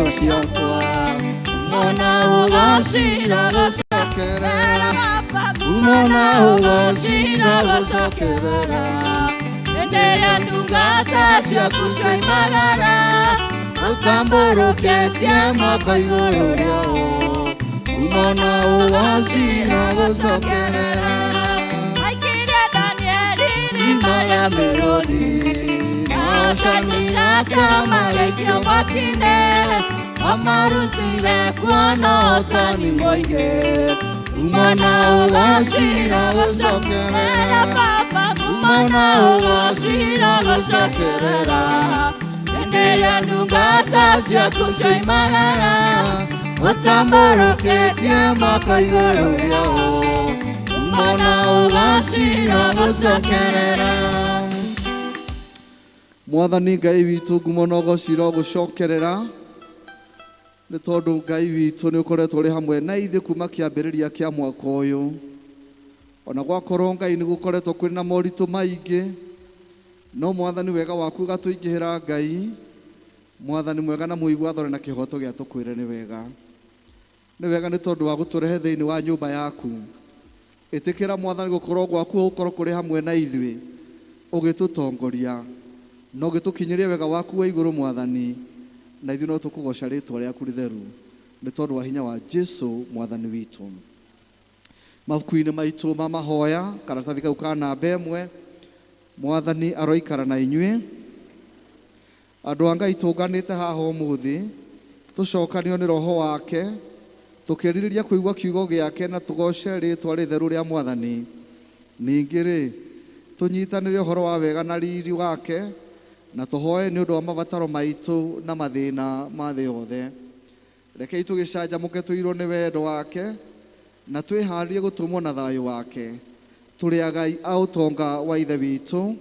thũ ciakwa mona ũgocira gũcokerera mona ũgocira gũcokerera hĩndĩ ĩrĩa ndungata ciaku cioimagara ũtambũrũkĩtie moko igũrũ rĩao mona ũgocira gũcokerera Aikirie Danieli irima rĩa mĩrũthi nacaniraka maraikio mwaki-inĩ amarutire kuona ũtani mũingĩ mona ũgocira gũcokerera mona ũgocira gũcokerera hĩndĩ ĩrĩa ndungata ciaku cioimagara ũtambũrũkĩtie moko igũrũ rĩao mona ũgocira gũcokerera Mwathani Ngai witũ ngumo na ũgocira gũcokerera nĩ tondũ Ngai witũ nĩ ũkoretwo ũrĩ hamwe na ithuĩ kuma kĩambĩrĩria kĩa mwaka ũyũ ona gwakorwo Ngai nĩ gũkoretwo kwĩna na moritũ maingĩ no Mwathani wega waku ũgatũingĩhĩra Ngai Mwathani mwega na mũigua thore na kĩhoto gĩa tũkwĩre nĩ wega nĩ wega nĩ tondũ wa gũtũrehe thĩinĩ wa nyũmba yaku ĩtĩkĩra Mwathani gũkorwo gwaku gũkorwo kũrĩ hamwe na ithuĩ ũgĩtũtongoria na ũgĩtũkinyĩria wega waku wa igũrũ Mwathani na ithuĩ no tũkũgoca rĩtwa rĩaku rĩtheru nĩ tondũ wa hinya wa Jesu Mwathani witũ mabuku-inĩ maitũ ma mahoya karatathi kau ka namba ĩmwe Mwathani aroikara na inyuĩ andũ a Ngai tũnganĩte haha ũmũthĩ tũcokanio nĩ roho wake tũkĩrirĩria kũigua kiugo gĩake na tũgoce rĩtwa rĩtheru rĩa Mwathani ningĩ rĩ tũnyitanĩre ũhoro wa wega na riri wake na tũhoe nĩ ũndũ wa mabataro maitũ na mathĩna ma thĩ yothe rekei tũgĩcanjamũke tũirwo nĩ wendo wake na twĩharĩrie gũtũmwo na thayũ wake tũrĩ agai a ũtonga wa Ithe witũ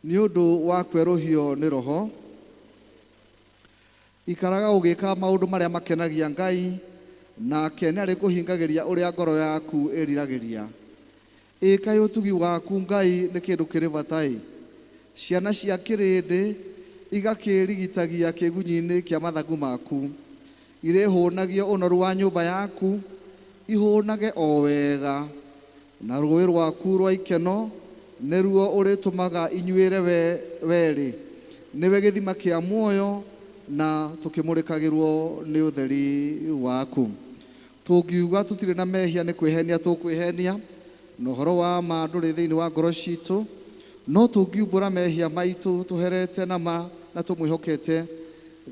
nĩ ũndũ wa kwerũhio nĩ roho ikaraga ũgĩka maũndũ marĩa makenagia Ngai nake nĩ arĩkũhingagĩria ũrĩa ngoro yaku ĩriragĩria ĩkaĩ ũtugi waku Ngai nĩ kĩndũ kĩrĩ bata-ĩ ciana cia kĩrĩndĩ igakĩrigitagia kĩgunyi-inĩ kĩa mathagu maku irĩhũnagio ũnoru wa nyũmba yaku ihũnage o wega na rũĩ rwaku rwa ikeno nĩruo ũrĩtũmaga inyuĩre werĩ nĩwe gĩthima kĩa muoyo na tũkĩmũrĩkagĩrwo nĩ ũtheri waku tũngiuga tũtirĩ na mehia nĩ kwĩhenia tũkwĩhenia na ũhoro wa ma ndũrĩ thĩinĩ wa ngoro citũ no tũngiumbũra mehia maitũ tũherete na ma na tũmwĩhokete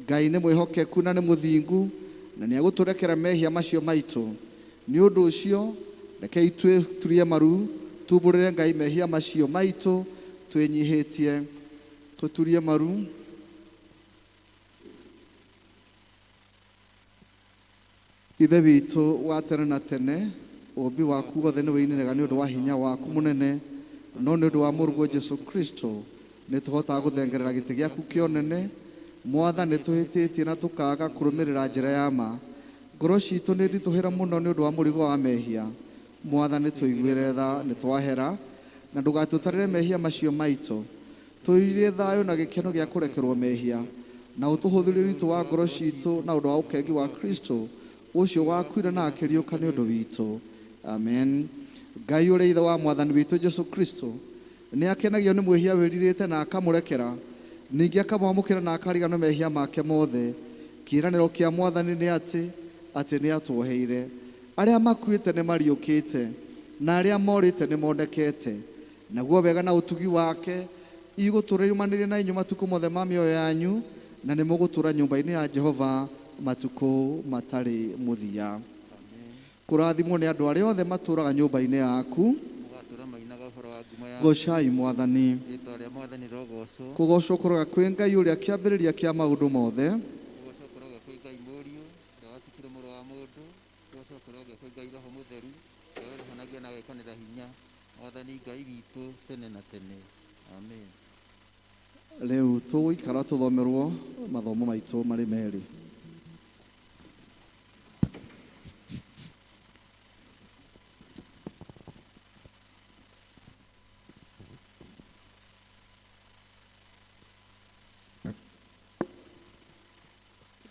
Ngai nĩ mwĩhokeku na nĩ mũthingu na nĩ agũtũrekera mehia macio maitũ nĩ ũndũ ũcio rekei twĩturie maru tumbũrĩre Ngai mehia macio maitũ twĩnyihĩtie tũturie maru Ithe witũ wa tene na tene ũũmbi waku wothe nĩ wĩinĩraga nĩ ũndũ wa hinya waku mũnene no nĩ ũndũ wa mũrũguo Jesu Kristo nĩ tũhotaga gũthengerera gĩtĩ gĩaku kĩa ũnene Mwathani tũhĩtĩtie na tũkaaga kũrũmĩrĩra njĩra ya ma ngoro citũ nĩ nditũhĩra mũno nĩ ũndũ wa mũrigo wa mehia Mwathani tũiguĩre tha nĩ twahera na ndũgatũtarĩre mehia macio maitũ tũirie thayũ na gĩkeno gĩa kũrekerwo mehia na ũtũhũthĩrie ũritũ wa ngoro citũ na ũndũ wa ũkengi wa Kristo ũcio wakuire na akĩriũka nĩ ũndũ witũ amen Ngai ũrĩa Ithe wa Mwathani witũ Jesu Kristo nĩ akenagio nĩ mwĩhia wĩrirĩte na akamũrekera ningĩ akamwamũkĩra na akariganwo mehia make mothe kĩĩranĩro kĩa Mwathani nĩ atĩ nĩ atuoheire arĩa makuĩte nĩ mariũkĩte na arĩa morĩte nĩ monekete naguo wega na ũtugi wake igũtũũra irumanĩire na inyuĩ matukũ mothe ma mĩoyo yanyu na nĩ mũgũtũũra nyũmba-inĩ ya Jehova matukũ matarĩ mũthia kũrathimwo nĩ andũ arĩa othe matũũraga nyũmba-inĩ yaku Mũgatũũra mainaga ũhoro wa ngumo yaku gocai Mwathani rĩĩtwa rĩa Mwathani rĩrogoocwo kũgocwo kũroga kwĩ Ngai ũrĩa kĩambĩrĩria kĩa maũndũ mothe kũgocwo kũrogĩa kwĩ Ngai Mũriũ ũrĩa watuĩkire mũrũ wa mũndũ kũgocwo kũrogĩa kwĩ Ngai Roho Mũtheru ũrĩa ũrĩhonagia na agekanĩra hinya Mwathani Ngai witũ tene na tene amen Rĩu tũgũikara tũthomerwo mathomo maitũ marĩ merĩ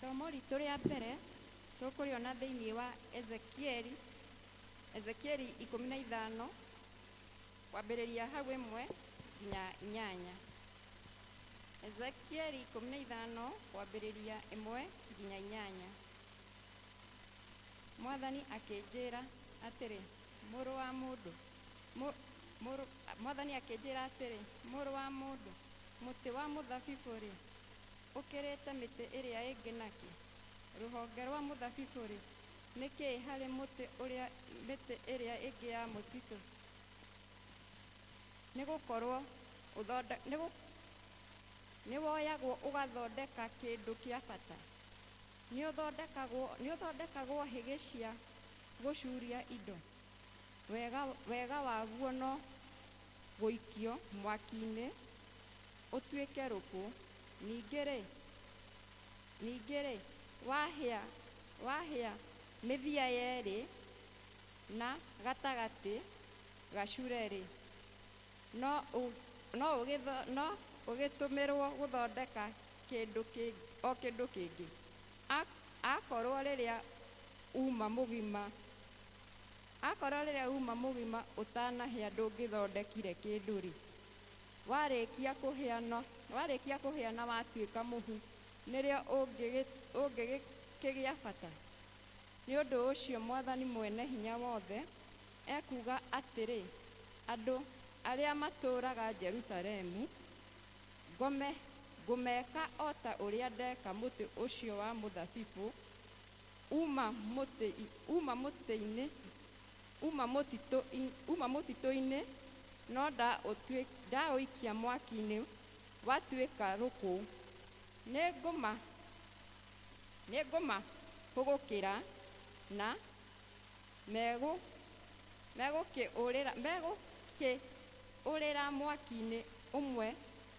Ithomo ritũ rĩa mbere tũkũrĩona thĩinĩ wa Ezekieli, Ezekieli 15 kwambĩrĩria hau 1 nginya 8. Ezekieli 15 kwambĩrĩria 1 nginya 8. Mwathani akĩnjĩra atĩrĩ, mũrũ wa mũndũ, Mwathani akĩnjĩra atĩrĩ, mũrũ wa mũndũ, mũtĩ wa mũthabibũ-rĩ, ũkĩrĩte mĩtĩ ĩrĩa ĩngĩ nakĩ? Rũhonge rwa mũthabibũ-rĩ, nĩ kĩĩ harĩ mũtĩ ũrĩa mĩtĩ ĩrĩa ĩngĩ ya mũtitũ? Nĩ gũkorwo nĩwoyagwo ũgathondeka kĩndũ kĩa bata. Nĩũthondekagwo hĩgĩ cia gũcuuria indo. Wega waguo no gũikio mwaki-inĩ ũtuĩke rũkũ. Ningĩ-rĩ, wahĩa mĩthia yerĩ na gatagatĩ gacure-rĩ, no ũgĩtũmĩrwo gũthondeka o kĩndũ kĩngĩ? Akorwo rĩrĩa uma mũgima, akorwo rĩrĩa uma mũgima ũtanahĩa ndũngĩthondekire kĩndũ-rĩ, warĩkia kũhĩa na watuĩka mũhu, nĩrĩo ũngĩgĩkĩgĩa bata? Nĩ ũndũ ũcio Mwathani Mwene-Hinya-Wothe ekuuga atĩrĩ, andũ arĩa matũũraga Jerusalemu ngũmeka o ta ũrĩa ndeka mũtĩ ũcio wa mũthabibũ uma mũtĩ-inĩ uma mũtitũ-inĩ, no ndaũikia mwaki-inĩ watuĩka rũkũ. Nĩngũmahũgũkĩra na megũkĩũrĩra mwaki-inĩ ũmwe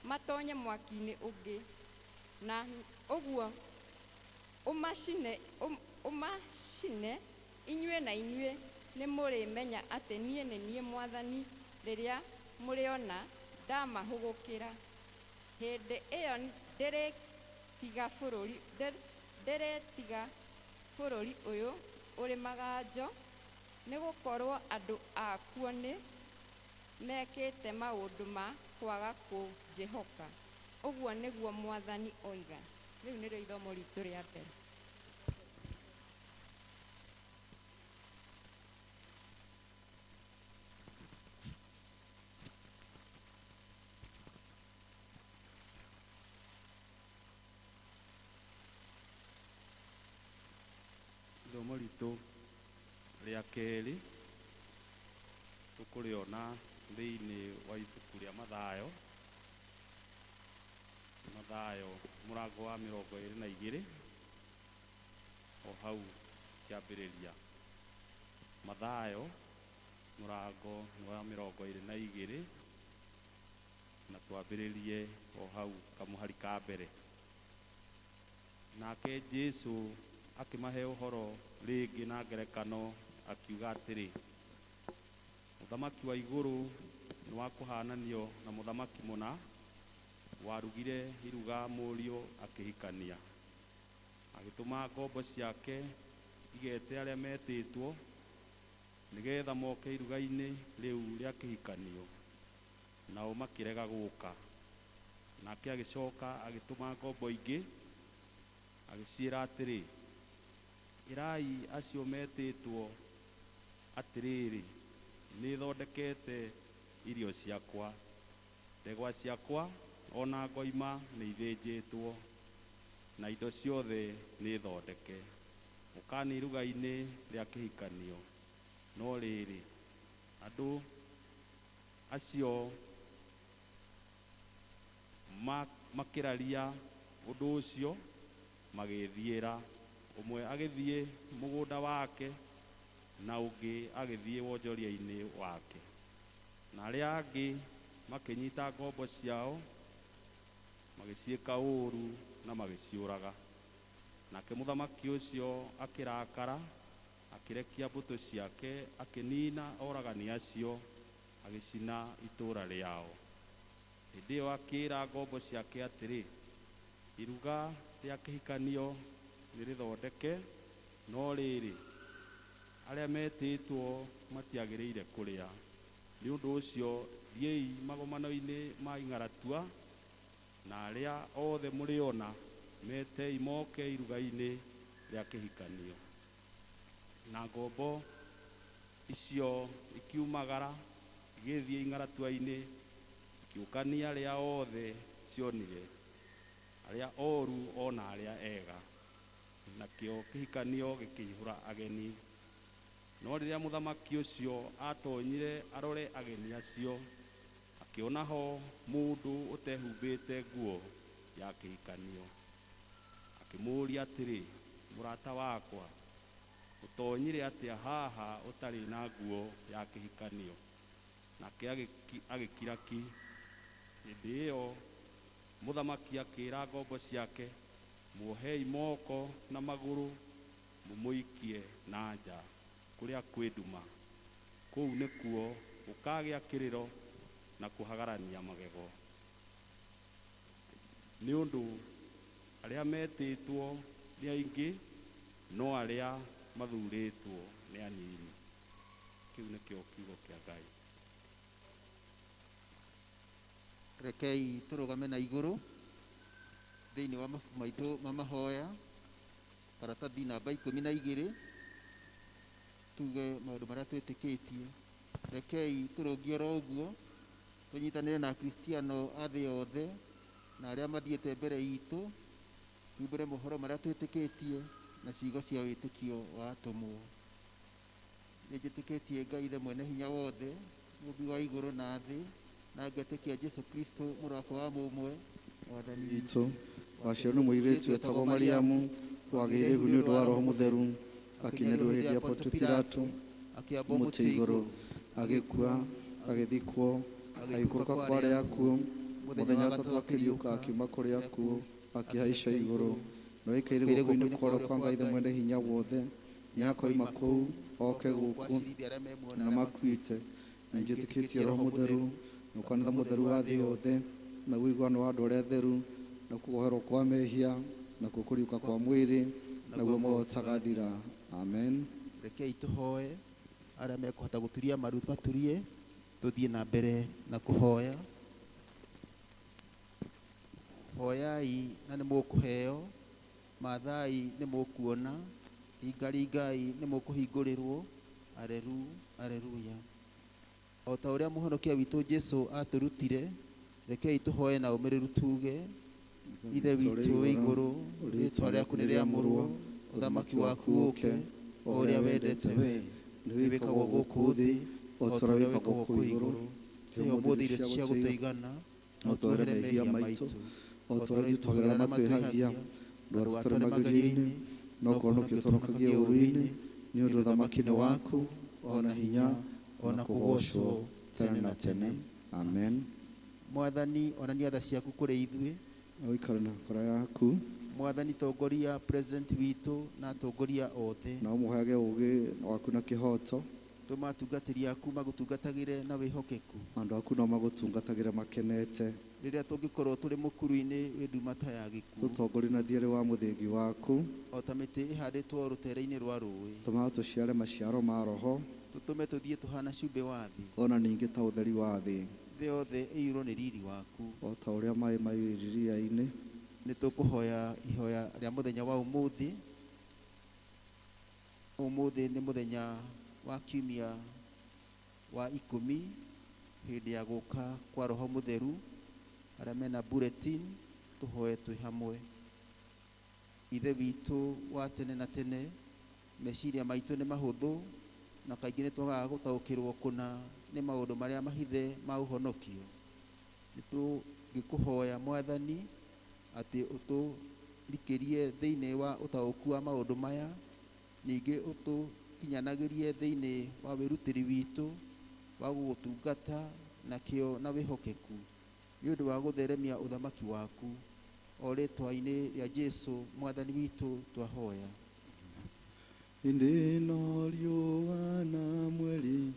matonye mwaki-inĩ ũngĩ, na ũguo ũmacine. Inyuĩ na inyuĩ nĩmũrĩmenya atĩ niĩ nĩ niĩ Mwathani rĩrĩa mũrĩona ndamahũgũkĩra. Hĩndĩ ĩyo ndĩrĩtiga bũrũri ũyũ ũrĩ maganjo, nĩgũkorwo andũ akuo nĩ mekĩte maũndũ ma kwaga kũnjĩhoka, ũguo nĩguo Mwathani oiga. Rĩu nĩrĩo ithomo ritũ rĩa mbere. Ithomo ritũ rĩa kerĩ tũkũrĩona thĩinĩ wa ibuku rĩa Mathayo, Mathayo mũrango wa 22, o hau kĩambĩrĩria. Mathayo mũrango wa 22, na twambĩrĩrie o hau kamũhari ka mbere. Nake Jesu akĩmahe ũhoro rĩngĩ na ngerekano, akiuga atĩrĩ, ũthamaki wa igũrũ nĩ wa kũhananio na mũthamaki mũna warugire iruga mũriũ akĩhikania. Agĩtũma ngombo ciake igete arĩa metĩtwo nĩgetha moke iruga-inĩ rĩu rĩa kĩhikanio, nao makĩrega gũka. Nake agĩcoka agĩtũma ngombo ingĩ, agĩciĩra atĩrĩ, ĩrai acio metĩtwo atĩrĩrĩ, nĩthondekete irio ciakwa, ndegwa ciakwa ona ngoima nĩ ithĩnjĩtwo, na indo ciothe nĩ thondeke. Ũkani iruga-inĩ rĩa kĩhikanio. No rĩrĩ, andũ acio makĩraria ũndũ ũcio magĩthiĩra, ũmwe agĩthiĩ mũgũnda wake na ũngĩ agĩthiĩ wonjoria-inĩ wake, na arĩa angĩ makĩnyita ngombo ciao magĩciĩka ũũru na magĩciũraga. Nake mũthamaki ũcio akĩrakara, akĩrekia mbũtũ ciake, akĩniina oragani acio, agĩcina itũũra rĩao. Hĩndĩ ĩyo akĩĩra ngombo ciake atĩrĩ, iruga rĩa kĩhikanio nĩrĩthondeke, no rĩrĩ, arĩa metĩtwo matiagĩrĩire kũrĩa. Nĩ ũndũ ũcio thiĩi magomano-inĩ ma ing'aratua, na arĩa othe mũrĩona metei moke iruga-inĩ rĩa kĩhikanio. Na ngombo icio ikiumagara igĩthiĩ ing'aratua-inĩ, ikĩũkania arĩa othe cionire, arĩa oru ona arĩa ega. Nakĩo kĩhikanio gĩkĩihũra ageni. No rĩrĩa mũthamaki ũcio atonyire arore ageni acio, akĩona ho mũndũ ũtehumbĩte nguo ya kĩhikanio. Akĩmũũria atĩrĩ, mũrata wakwa, ũtonyire atĩa haha ũtarĩ na nguo ya kĩhikanio? Nake agĩkira ki. Hĩndĩ ĩyo mũthamaki akĩĩra ngombo ciake, muohei moko na magũrũ, mũmũikie na nja kũrĩa kwĩ nduma. Kũu nĩkuo gũkagĩa kĩrĩro na kũhagarania magego. Nĩ ũndũ arĩa metĩtwo nĩ aingĩ, no arĩa mathurĩtwo nĩ anini. Kĩu nĩkĩo kiugo kĩa Ngai. Rekei tũrũgame na igũrũ thĩinĩ wa mabuku maitũ ma mahoya, karatathi namba 12, tuge maũndũ marĩa twĩtĩkĩtie. Rekei tũrũngie oro ũguo, tũnyitanĩre na Akristiano a thĩ yothe na arĩa mathiĩte mbere itũ, tuumbũre mohoro marĩa twĩtĩkĩtie na ciugo cia wĩtĩkio wa atũmwo. Nĩnjĩtĩkĩtie Ngai Ithe mwene hinya wothe, mũmbi wa igũrũ na thĩ, na ngetĩkia Jesũ Kristo mũrũ wake wa mũmwe, Mwathani witũ, waciarwo nĩ mũirĩtu wetagwo Mariamu, wagĩire ihu nĩ ũndũ wa Roho Mũtheru, akinyĩrwo hĩndĩ ya Pontio Pilato, akĩambwo mũtĩ igũrũ, agĩkua, agĩthikwo, agĩikũrũka kwa arĩa akuũ, mũthenya wa gatatũ akĩriũka akiuma kũrĩa akuũ, akĩhaica igũrũ, na aikaire guoko-inĩ kwa ũrĩo kwa Ngai Ithe mwene hinya wothe, nĩakoima kũu oke gũkũ na makuĩte. Nĩnjĩtĩkĩtie Roho Mũtheru, na kanitha mũtheru wa thĩ yothe, na ũiguano wa andũ arĩa atheru, na kuoherwo kwa mehia, na kũriũka kwa mwĩrĩ, naguo muoyo ũtagathira. Amen. Rekei tũhoe, arĩa mekũhota gũturia maru maturie, tũthiĩ na mbere na kũhoya. Hoyai na nĩ mũkũheo, mathai nĩ mũkuona, ringaringai nĩ mũkũhingũrĩrwo. Areru, areruya. O ta ũrĩa mũhonokia witũ Jesũ atũrutire, rekei tũhoe na ũmĩrĩru tuge, Ithe witũ wĩ igũrũ, rĩĩtwa rĩaku nĩ rĩamũrwo, ũthamaki waku ũũke, o ũrĩa wendete we nĩ wĩkagwo gũkũ thĩ o ta ũrĩa wĩkagwo kũu igũrũ. Tũhe ũmũthĩ irio cia gũtũigana, na ũtuohere mehia maitũ o ta ũrĩa ithuĩ twagĩra na matwĩhagia, ndũgatũtware magerio-inĩ, no kũhonokia ũtũhonokagie ũũru-inĩ, nĩ ũndũ ũthamaki nĩ waku, o na hinya, o na kũgoocwo tene na tene. Amen. Mwathani, onania tha ciaku kũrĩ ithuĩ, ũikare na ngoro yaku. Mwathani, tongoria president witũ na atongoria othe, na ũmũheage ũũgĩ waku na kĩhooto. Tũma atungatĩri aku magũtungatagĩre na wĩhokeku, andũ aku no magũtungatagĩre makenete. Rĩrĩa tũngĩkorwo tũrĩ mũkuru-inĩ wĩ nduma ta ya gĩkuũ, tũtongorie na thiĩrĩ wa mũthĩgi waku, o ta mĩtĩ ĩhandĩtwo rũtere-inĩ rwa rũĩ. Tũmaga tũciare maciaro ma Roho, tũtũme tũthiĩ tũhana cumbĩ wa thĩ, ona ningĩ ta ũtheri wa thĩ. Thĩ yothe ĩiyũrwo nĩ riri waku, o ta ũrĩa maĩ maiyũire iria-inĩ. Nĩ tũkũhoya ihoya rĩa mũthenya wa ũmũthĩ. Ũmũthĩ nĩ mũthenya wa kiumia wa 10, hĩndĩ ya gũka kwa Roho Mũtheru. Arĩa mena bulletin tũhoe twĩ hamwe. Ithe witũ wa tene na tene, meciria maitũ nĩ mahũthũ na kaingĩ nĩ twagaga gũtaũkĩrwo kũna nĩ maũndũ marĩa mahithe ma ũhonokio. Nĩ tũngĩkũhoya Mwathani atĩ ũtũrikĩrie thĩinĩ wa ũtaũku wa maũndũ maya, ningĩ ũtũkinyanagĩrie thĩinĩ wa wĩrutĩri witũ wa gũgũtungata na kĩo na wĩhokeku, nĩ ũndũ wa gũtheremia ũthamaki waku. O rĩĩtwa-inĩ rĩa Jesũ Mwathani witũ twahoya. Hĩndĩ ĩno riũa na mweri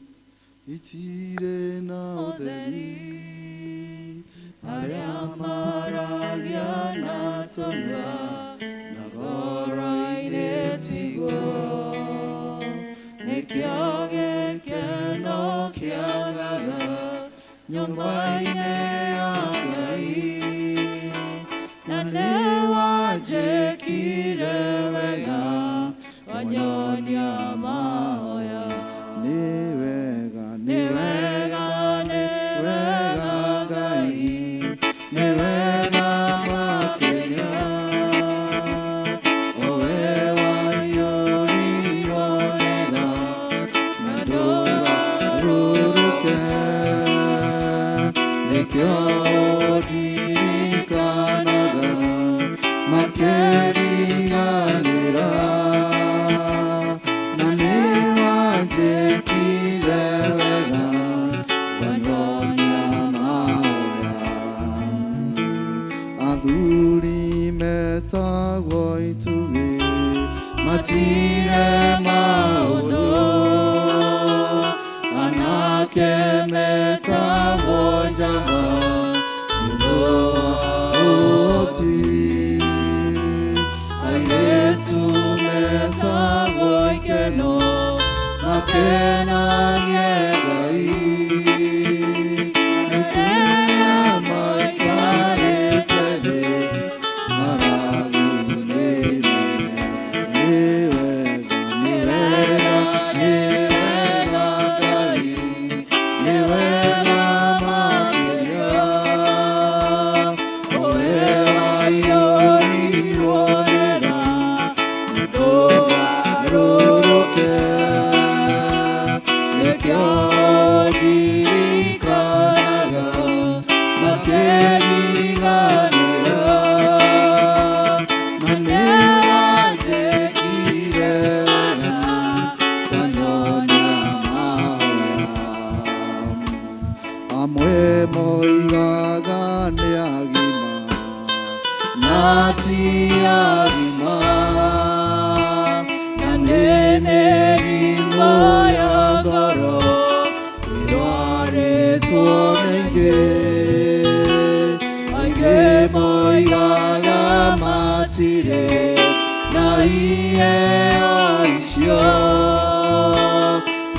itirĩ na ũtheri, arĩa maragia na tũnua na ngoro Nĩkĩo gĩkeno kĩagaga nyũmba-inĩ ya Ngai, na nĩwanjĩkire wega wanyonia mahoya. Nĩ wega, nĩ wega, nĩ wega Ngai, nĩ wega makĩria, o we waiyũrirwo nĩ tha na ndũgarũrũke. Nĩkĩo ndirikanaga makĩriganĩra, na nĩwanjĩkire wega wanyonia mahoya. Athuri metagwo itugĩ matirĩ maũndũ, anake metagwo njamba nĩ ũndũ wa ũhoti, airĩtu metagwo ikeno makenanie Ngai, nĩ kũrĩa maikarĩte thĩ ng'aragu nĩ nene. Nĩ wega, nĩ wega, nĩ wega Ngai, nĩ wega makĩria, o we waiyũrirwo nĩ tha ndũgarũrũke. Nĩkĩo ndirikanaga makĩriganĩra, na nĩwanjĩkire wega wanyonia mahoya. Amwe moigaga nĩ agima na ti agima, na nĩ mĩrimũ ya ngoro ĩrwarĩtwo nĩ aingĩ. Aingĩ moigaga matirĩ na iheo icio,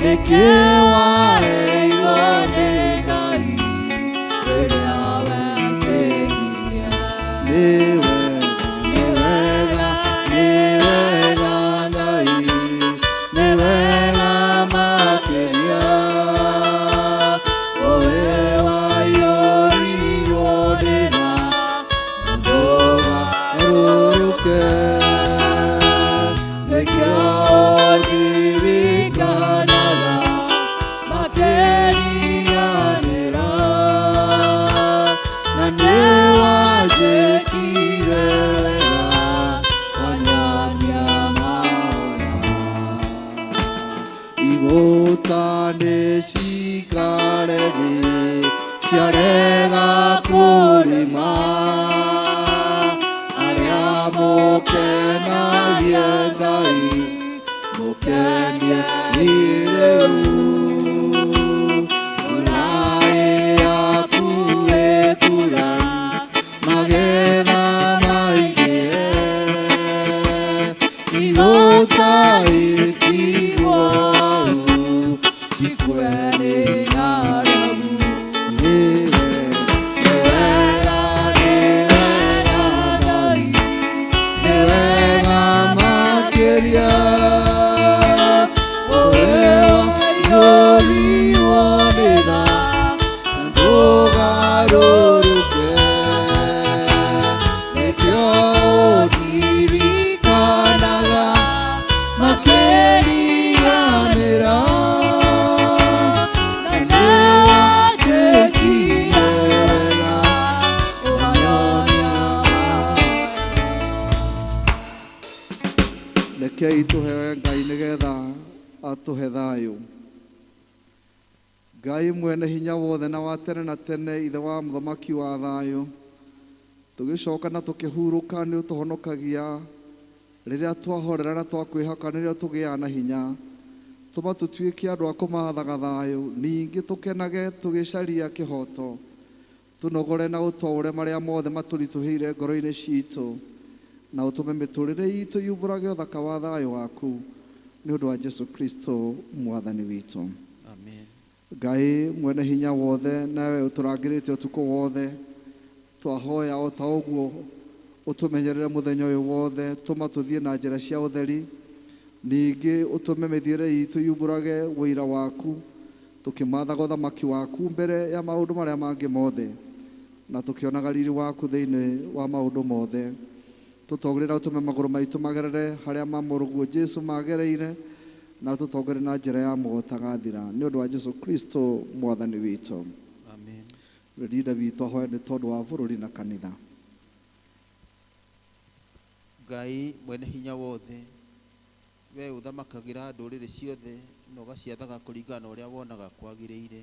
nĩkĩ waheirwo nĩ Ngai rĩrĩa wetĩkia? Nĩ wega, nĩ wega, nĩ wega Ngai, nĩ wega makĩria, o we waiyũrirwo nĩ tha na ndũgarũrũke. Nĩkĩo ndirikanaga makĩriganĩra, na nĩwanjĩkire wega wanyonia mahoya. Igũta nĩcikare thĩ ciarega kũrĩma, arĩa mũkenagie Ngai mũkenie rĩu. Mbura yaku ĩkura magetha maingĩhe, igũta itigwo hau cikue nĩ ng'aragu. Nĩ wega, nĩ wega Ngai, nĩ wega makĩria, o we waiyũrirwo nĩ tha na ndũgarũrũke. Nĩkĩo ndirikanaga makĩriganĩra, na nĩwanjĩkire wega wanyonia mahoya. Rekei tũheo Ngai nĩgetha atũhe thayũ. Ngai mwene hinya wothe na wa tene na tene, ithe wa mũthamaki wa thayũ, tũgĩcoka na tũkĩhurũka nĩ ũtũhonokagia rĩrĩa twahorera na twakwĩhoka nĩrĩo tũgĩaga na hinya. Tũma tũtuĩke andũ a kũmathaga thayũ, ningĩ tũkenage tũgĩcaria kĩhoto, tũnogore na ũtwaũre marĩa mothe matũritũhĩire ngoro-inĩ citũ, na ũtũme mĩtũrĩre itũ yumbũrage ũthaka wa thayũ waku. Nĩ ũndũ wa Jesu Kristo mwathani witũ. Amen. Ngai mwene hinya wothe, nawe ũtũrangĩrĩte ũtukũ wothe, twahoya o ta ũguo ũtũmenyerere mũthenya ũyũ wothe, tũma tũthiĩ na njĩra cia ũtheri, ningĩ ũtũme mĩthiĩre itũ yumbũrage ũira waku, tũkĩmathaga ũthamaki waku mbere ya maũndũ marĩa mangĩ mothe, na tũkĩonaga riri waku thĩinĩ wa maũndũ mothe. Tũtongorie na ũtũme magũrũ maitũ magerere harĩa mamũrũguo Jesu magereire, na tũtongorie na njĩra ya mũgotagathira, nĩ ũndũ wa Jesu Kristo mwathani witũ. Amen. Rinda witũ ahoe nĩ tondũ wa bũrũri na kanitha. Ngai mwene hinya wothe, we ũthamakagĩra ndũrĩrĩ ciothe na ũgaciathaga kũringana na ũrĩa wonaga kwagĩrĩire.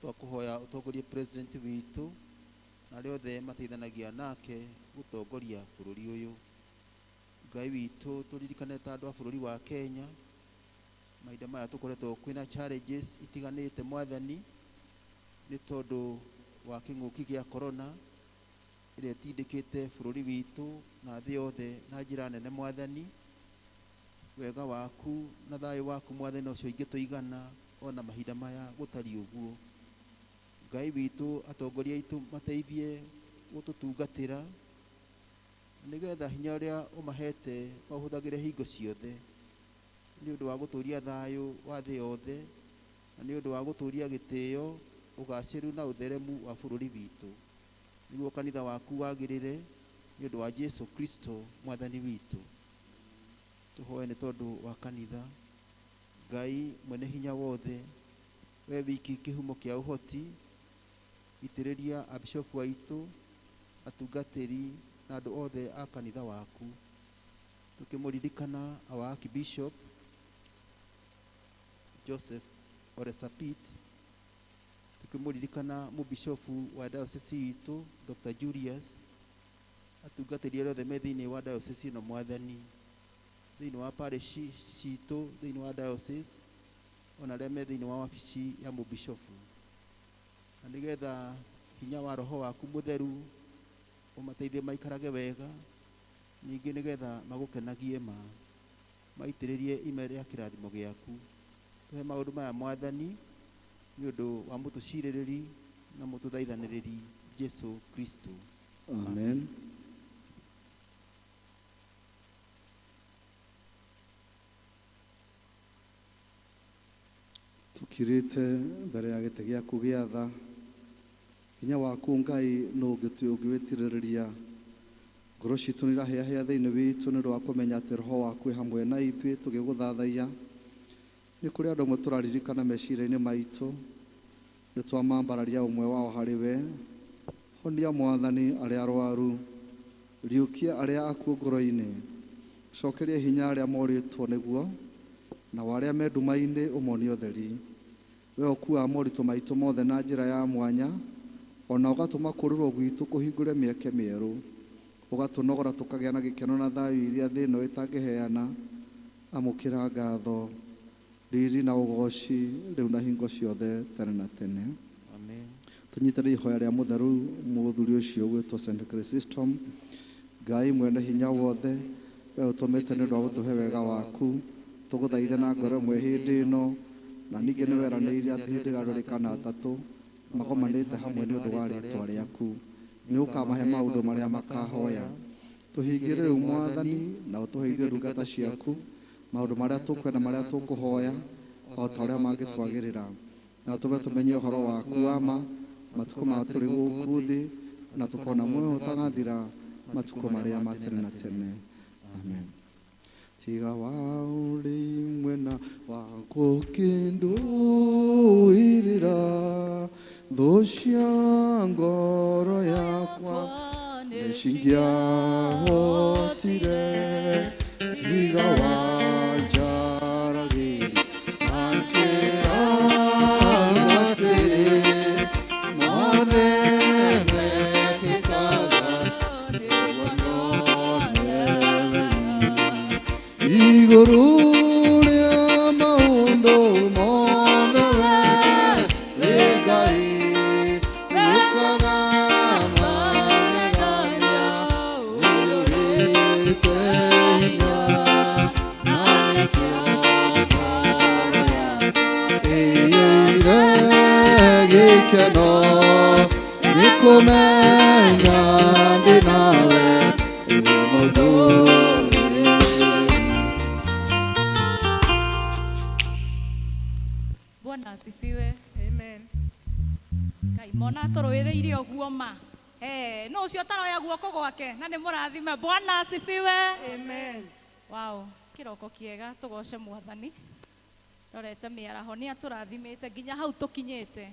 Twakũhoya ũtongorie president witũ na arĩa othe mateithanagia nake gũtongoria bũrũri ũyũ. Ngai witũ, tũririkane ta andũ a bũrũri wa Kenya, mahinda maya tũkoretwo kwĩna challenges itiganĩte mwathani, nĩ tondũ wa kĩng'ũki gĩa corona ĩrĩa ĩtindĩkĩte bũrũri witũ na thĩ yothe na njĩra nene mwathani. Wega waku na thayũ waku mwathani ũcio ingĩtũigana ona mahinda maya gũtariĩ ũguo. Ngai witũ, atongoria aitũ mateithie gũtũtungatĩra nĩgetha hinya ũrĩa ũmahete maũhũthagĩre hingo ciothe nĩ ũndũ wa gũtũria thayũ wa thĩ yothe na nĩ ũndũ wa gũtũria gĩtĩo, ũgacĩru na ũtheremu wa bũrũri witũ, nĩguo kanitha waku wagĩrĩre nĩ ũndũ wa Jesu Kristo mwathani witũ. Tũhoe nĩ tondũ wa kanitha. Ngai mwene hinya wothe, we wiki kĩhumo kĩa ũhoti, itĩrĩria abishofu aitũ, atungatĩri na andũ othe a kanitha waku, tũkĩmũririkana our Archbishop Joseph Ole Sapit, tũkĩmũririkana mũbishofu wa diocese itũ Dr. Julius, atungatĩri arĩa othe me thĩinĩ wa diocese ĩno mwathani, thĩinĩ wa parish citũ, thĩinĩ wa diocese, ona arĩa me thĩinĩ wa wabici ya mũbishofu, na nĩgetha hinya wa roho waku mũtheru ũmateithie maikarage wega, ningĩ nĩgetha magũkenagie ma, maitĩrĩrie ime rĩa kĩrathimo gĩaku. Tũhe maũndũ maya mwathani nĩ ũndũ wa mũtũcirĩrĩri na mũtũthaithanĩrĩri Jesu Kristo. Amen. Tukirĩte mbere ya gĩtĩ gĩaku gĩa tha, hinya waku Ngai nũ ũngĩwĩtirĩrĩria. Ngoro citũ nĩ irahĩahĩa thĩinĩ witũ nĩ ũndũ wa kũmenya atĩ roho waku wĩ hamwe na ithuĩ tũgĩgũthathaiya. Nĩ kũrĩ andũ amwe tũraririkana meciria-inĩ maitũ, nĩ twamambararia ũmwe wao harĩ we. Honia mwathani arĩa arwaru, riũkia arĩa akuũ ngoro-inĩ, cokeria hinya arĩa morĩtwo nĩguo, na arĩa me nduma-inĩ ũmonie ũtheri. We ũkuaga moritũ maitũ mothe na njĩra ya mwanya, ona ũgatũma kũrũrwo gwitũ kũhingũre mĩeke mĩerũ, ũgatũnogora tũkagĩa na gĩkeno na thayũ iria thĩ ĩno ĩtangĩheana. Amũkĩra ngatho, riri na ũgoci rĩu na hingo ciothe tene na tene. Amen. Tũnyitĩrĩre ihoya rĩa mũtheru mũthuri ũcio ũgwĩtwo St. Chrysostom. Ngai mwene hinya wothe, we ũtũmĩte nĩ ũndũ wa gũtũhe wega waku, tũgũthaithe na ngoro ĩmwe hĩndĩ ĩno, na ningĩ nĩ weranĩire atĩ hĩndĩ ĩrĩa andũ kana atatũ magomanĩte hamwe nĩ ũndũ wa rĩĩtwa rĩaku, nĩ ũkamahe maũndũ marĩa makahoya. Tũhingĩre rĩu mwathani, na ũtũhe ithuĩ ndungata ciaku maũndũ marĩa tũkwenda marĩa tũkũhoya o ta ũrĩa mangĩtwagĩrĩra, na tũme tũmenye ũhoro waku wa ma matukũ ma tũrĩ gũkũ thĩ, na tũkona muoyo ũtagathira matukũ marĩa ma tene na tene. Amen. Tiga wa ũrĩ mwena wakwo kĩndũirĩra, thũ cia ngoro yakwa nĩcingĩahotire. Tiga wa njaragĩria manjĩraga atĩrĩ, mothe mekĩkaga nĩguo nyone wega. Igũrũ rĩa maũndũ mothe we wĩ Ngai, wĩkaga magegania, ũiyũrĩte hinya. gĩkeno nĩ kũmenya ndĩ nawe wĩ mũndũ. Bwana asifiwe. Amen. Ngai mona atũrũĩrĩire ũguo ma. No ũcio ũtaroya guoko gwake na nĩ mũrathime. Bwana asifiwe. Amen. Wow, kĩroko kĩega tũgoce Mwathani. Rorete mĩaraho nĩ atũrathimĩte nginya hau tũkinyĩte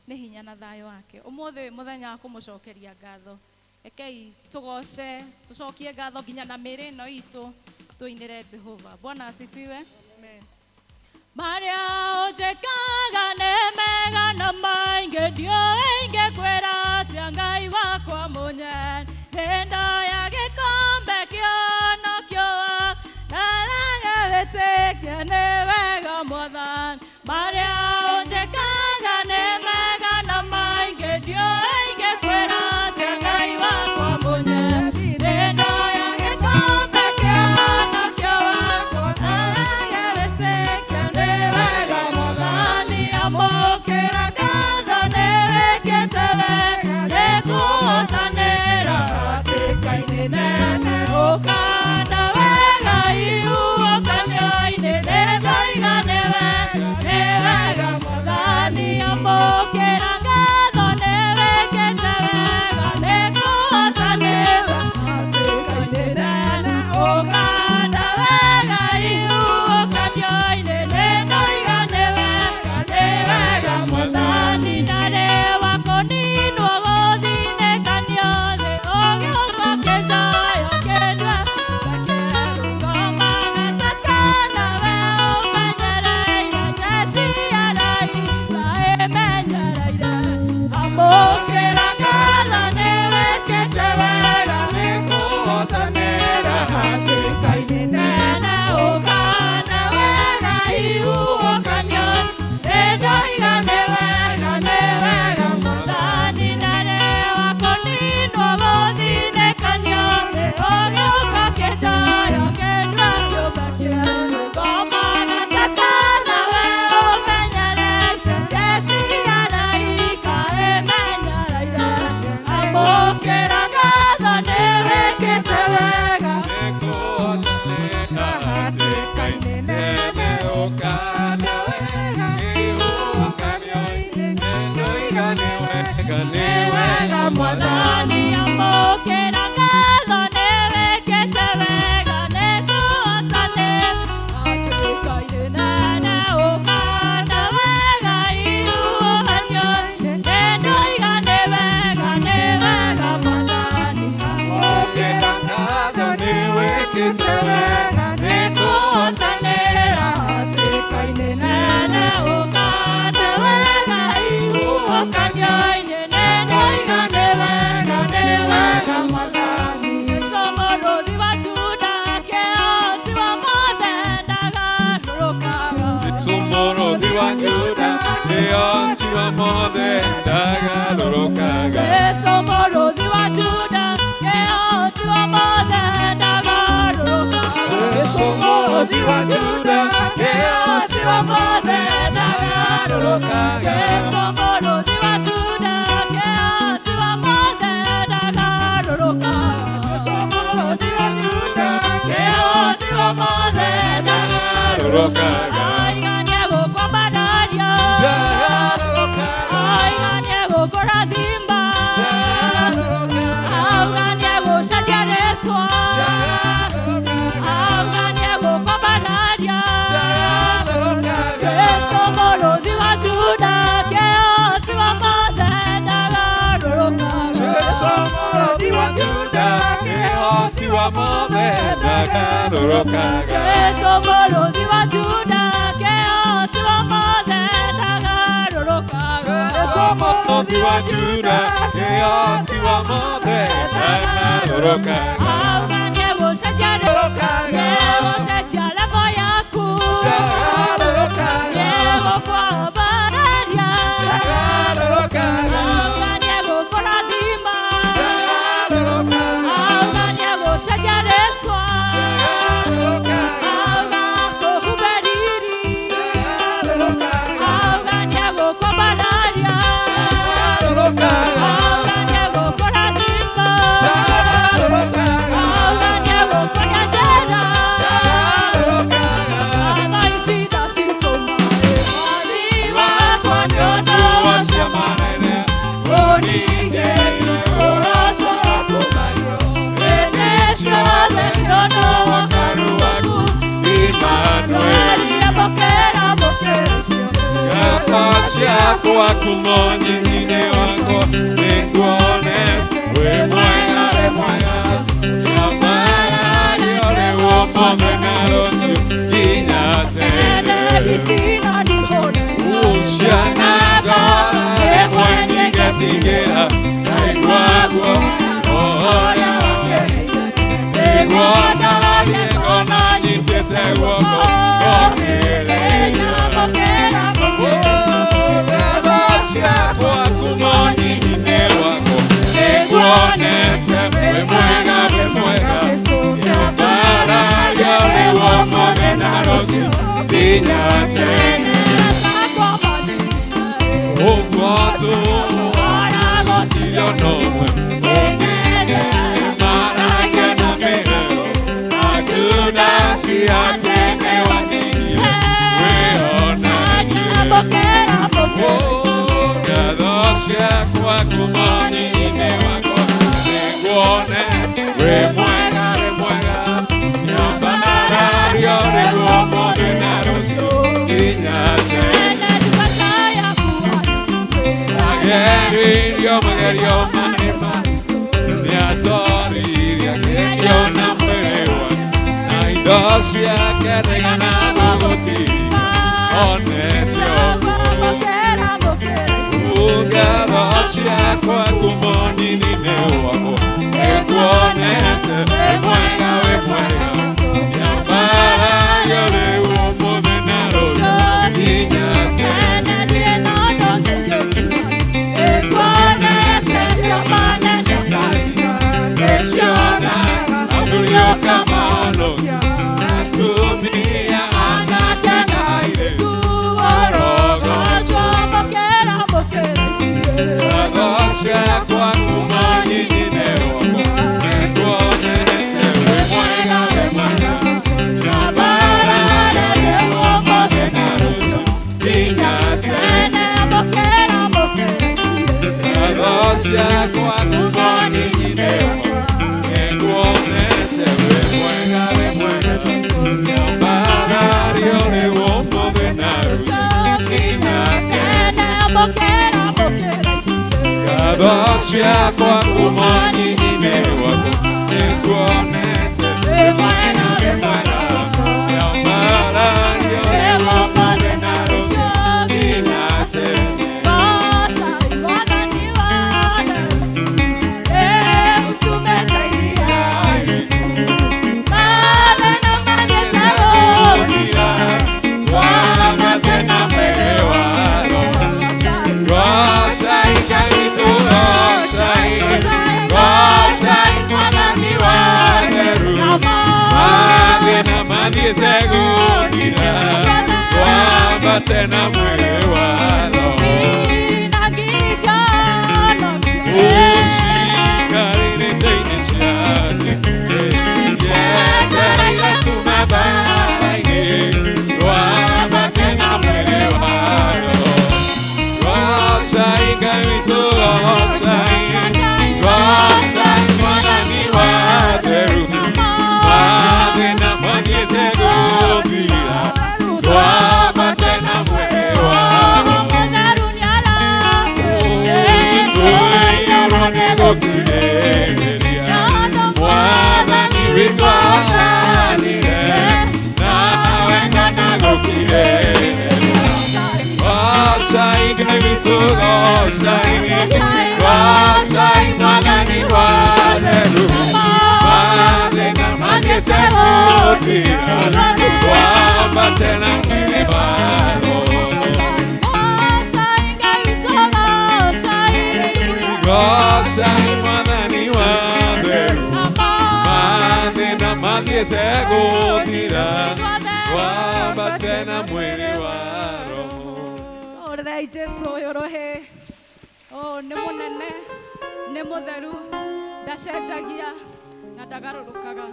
nĩ hinya na thayũ wake. Ũmũthĩ mũthenya wa kũmũcokeria ngatho. Rekei tũgoce, tũcokie ngatho nginya na mĩĩrĩ ĩno itũ tũinĩre Jehova. Bwana asifiwe. Amen. Maria ũnjĩkaga nĩ mega na maingĩ ndiũĩ ingĩkwĩra atĩa Ngai wakwa mũnene. Nĩndoya gĩkombe kĩonokio ndaraga wĩtĩkia nĩ wega Mwathani. Maria ũnjĩkaga nĩ mega na maingĩ ndiũĩ ingĩkwĩra atĩa Ngai wakwa mũnene. Nĩndoya gĩkombe kĩonokio ndaraga wĩtĩkia nĩ wega Mwathani. Amũkĩra ngatho nĩ wĩkĩte wega nĩkũhotanĩra hatĩka-inĩ nene. Ũkanda wega ihuhũkanio-inĩ nĩndoiga nĩ wega, nĩ wega Mwathani. Amũkĩra ngatho nĩ wĩkĩte wega nĩkũhotanĩra hatĩka-inĩ nene. Ũkanda wega ihuhũkanio-inĩ nĩndoiga nĩ wega, nĩ wega Mwathani. Ndarĩ wa kũninwo gũthinĩkanio thĩ ũgĩũka kĩnjoyo kĩndue ngoma gatata nawe ũmenyereire jeshi ya araika ĩmenyereire. Amũkĩra ngatho nĩ wĩkĩte wega nĩkũhotanĩra hatĩka-inĩ nene. Ũkanda wega ihuhũkanio nĩndoiga nĩ wega, nĩ wega Mwathani. Ndarĩ wa kũninwo gũthinĩkanio thĩ ũgĩũka kĩnjoyo kĩndue kĩũmbe kĩerũ. Ngoma gatata nawe ũmenyereire jeshi ya araika ĩmenyereire. Amũkĩra ngatho nĩ wĩkĩte wega nĩkũhotanĩra hatĩka-inĩ nene. Ũkanda wega ihuhũkanio-inĩ nĩndoiga nĩ wega, nĩ wega Mwathani. Amũkĩra ngatho nĩ wĩkĩte wega nĩkũhotanĩra hatĩka-inĩ nene. Ũkanda wega ihuhũkanio-inĩ nĩndoiga nĩ wega, nĩ wega Mwathani. Amũkĩra ngatho nĩ wĩkĩte wega nĩkũhotanĩra hatĩka-inĩ nene. Ũkanda wega ihuhũkanio-inĩ nĩndoiga nĩ wega, nĩ wega Mwathani. Jesũ mũrũthi wa Juda kĩhoti wa mothe ndagarũrũkaga. Jesũ mũrũthi wa Juda kĩhoti wa mothe ndagarũrũkaga. Jesũ mũrũthi wa Juda kĩhoti wa mothe ndagarũrũkaga. Jesũ mũrũthi wa Juda kĩhoti wa mothe ndagarũrũkaga. Jesũ mũrũthi wa Juda kĩhoti wa mothe ndagarũrũkaga. Jesũ mũrũthi wa Juda Kĩhoti wa mothe ndagarũrũkaga. Aiga nĩegũkwambararia. Ndagarũrũkaga. Aiga nĩegũkũrathima. Ndagarũrũkaga. Auga nĩegũcenjia rĩtwa. Ndagarũrũkaga. Auga nĩegũkwambararia. Ndagarũrũkaga. Jesũ mũrũthi wa Juda kĩhoti wa mothe ndagarũrũkaga. Jesũ mũrũthi wa Juda kĩhoti wa mothe ndagarũrũkaga. Jesũ mũrũthi wa Juda kĩhoti wa mothe ndagarũrũkaga. Jesũ mũrũthi wa Juda kĩhoti wa mothe ndagarũrũkaga. Auga nĩegũcenjia nĩegũcenjia level yaku. Ndagarũrũkaga. Nĩegũkwambararia. Ndagarũrũkaga. Auga nĩegũkũrathima. Ndagarũrũkaga. Auga nĩegũcenjia rĩtwa. Ndagarũrũkaga. Auga akũhumbe riri. Ndagarũrũkaga. Auga nĩegũkwambararia. Ciakwa kuma nyinyi wakwa nĩnguone wĩ mwega wĩ mwega nyamarario rĩu ũmũthĩ na rũciũ nginya tene Ciana ngoro rĩmwe nyingetigĩra ndaigua guo ũrĩa nĩguo ndarathiĩ ngona nyitĩte guoko ngokĩrĩria Ciakwa kuma nyinyi wakwa nĩnguonete wĩ mwega wĩ mwega nyamarario rĩu ũmũthĩ na rũciũ nginya tene Ũguo tũũra nomwe marake na mĩheo hakuna cia tene wanigie wĩonanie Ngatho ciakwa kuma nyinyi wakwa nĩnguone wĩ mwega wĩ mwega nyambarario rĩu ũmũthĩ na rũciũ nginya tene Magerio, magerio, marima nĩatoririe akĩgĩa na mwĩrĩ wake na indo ciake ndaigana gũgũtiga onete ũguo Ngatho ciakwa kuma nyinyi wakwa nĩnguonete wĩ mwega wĩ mwega nyambarario rĩu ũmũthĩ na rũciũ nginya tene Ciakwa kuma nyinyi wakwa nĩnguonete wĩ mwega wĩ mwega nyambarario rĩu ũmũthĩ na rũciũ nginya tene Tena mwĩrĩ wa roho Ũcikarĩrĩte inĩ ciake Cietereire kuma mbara-inĩ Twambate na mwĩrĩ wa roho Goocai Ngai witũ goocai Goocai Mwathani wa theru Mathĩna mathiĩte gũthira Twambate na mwĩrĩ wa roho Tũiyũrwo nĩ gũkirĩrĩria Mwathani witũ athanire nawe ngana gũkirĩrĩria Goocai Ngai witũ goocai Goocai Mwathani wa theru Mathĩna mathiĩte gũthira Twambate na mwĩrĩ wa roho Goocai Mwathani wa theru Mathĩna mathiĩte gũthira Twambate na mwĩrĩ wa roho Tũhũrĩrei Jesũ ũyũ rũhĩ. Oh, nĩ mũnene, nĩ mũtheru, ndacenjagia na ndagarũrũkaga.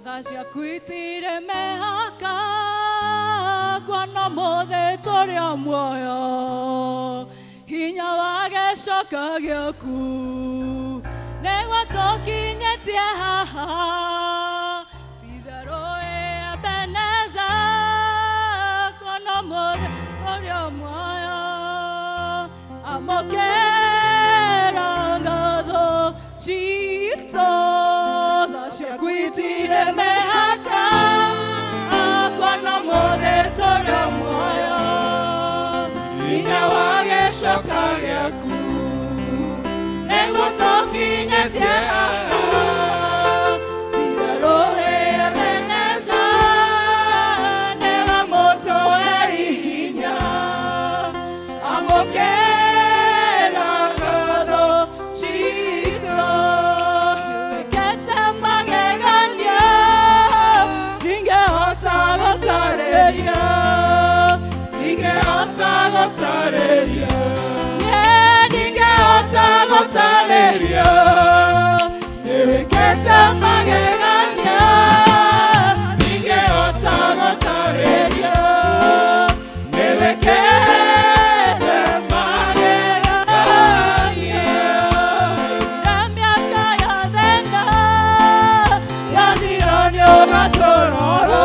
Tha ciaku itirĩ mĩhaka, kuona ũmũthĩ tũrĩ o muoyo. Hinya wa gĩcoka gĩaku nĩguo tũkinyĩtie haha. Ti-itherũ ĩ Ebeneza, Amũkĩra ngatho citũ, tha ciaku itirĩ mĩhaka, akwa no mũthĩ tũrĩ muoyo, hinya wa gĩcoka gĩaku nĩguo tũkinyĩtie haha. Tiga rũĩ Ebeneza, nĩwe mũtũhe hinya. Amũkĩra ngatho citũ, wĩkĩte magegania, ndingĩhota gũtarĩria, Ndingĩhota gũtarĩria, niĩ ndingĩhota gũtarĩria, nĩwĩkĩte magegania, ndingĩhota gũtarĩria, nĩwĩkĩte magegania. Mĩaka ya thĩna yathira nĩũgatũrora,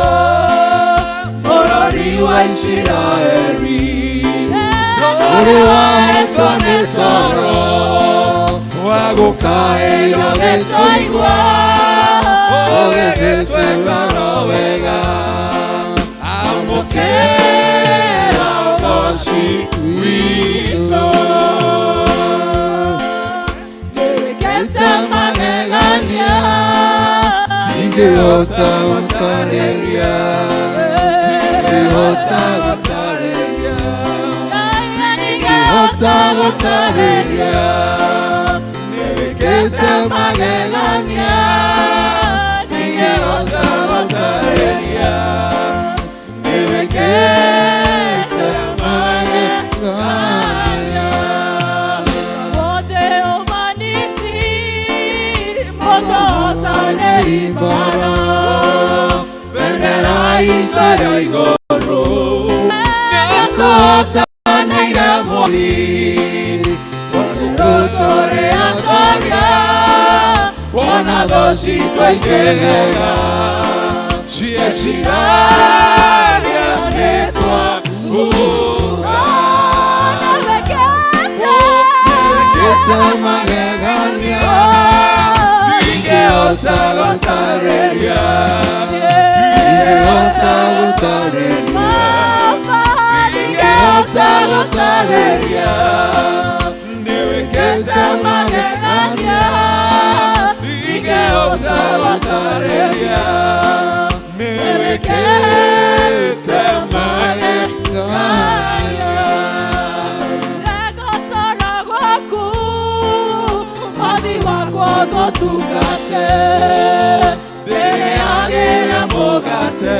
Bũrũri wa Isiraeli ũrĩ wahetwo nĩ toro twagũkaĩra gĩtũigua ũgĩtwĩka ro wega. Amũkĩra ũgoci witũ, nĩwĩkĩte magegania, ndingĩhota gũtarĩria, ndingĩhota gũtarĩria, ndingĩhota gũtarĩria, nĩwĩkĩte magegania, ndingĩhota gũtarĩria, nĩwĩkĩte magegania. Wote ũmanisi, mũtũhotanĩri mbara, Bendera itũ igũrũ nĩtũhotanĩire mwathi, tondũ tũrĩ atoria, kuona thũ citũ ikĩgega, cieciragia nĩtwakuga. Nĩwĩkĩte wĩkĩte magegania, Ndingĩhota gũtarĩria, ndingĩhota gũtarĩria, Baba, ndingĩhota gũtarĩria, nĩwĩkĩte magegania, ndingĩhota gũtarĩria, nĩwĩkĩte magegania. Ndagũtũra gwaku, mwathi wakwa ngũtungate, Ndĩrĩagĩra mũgate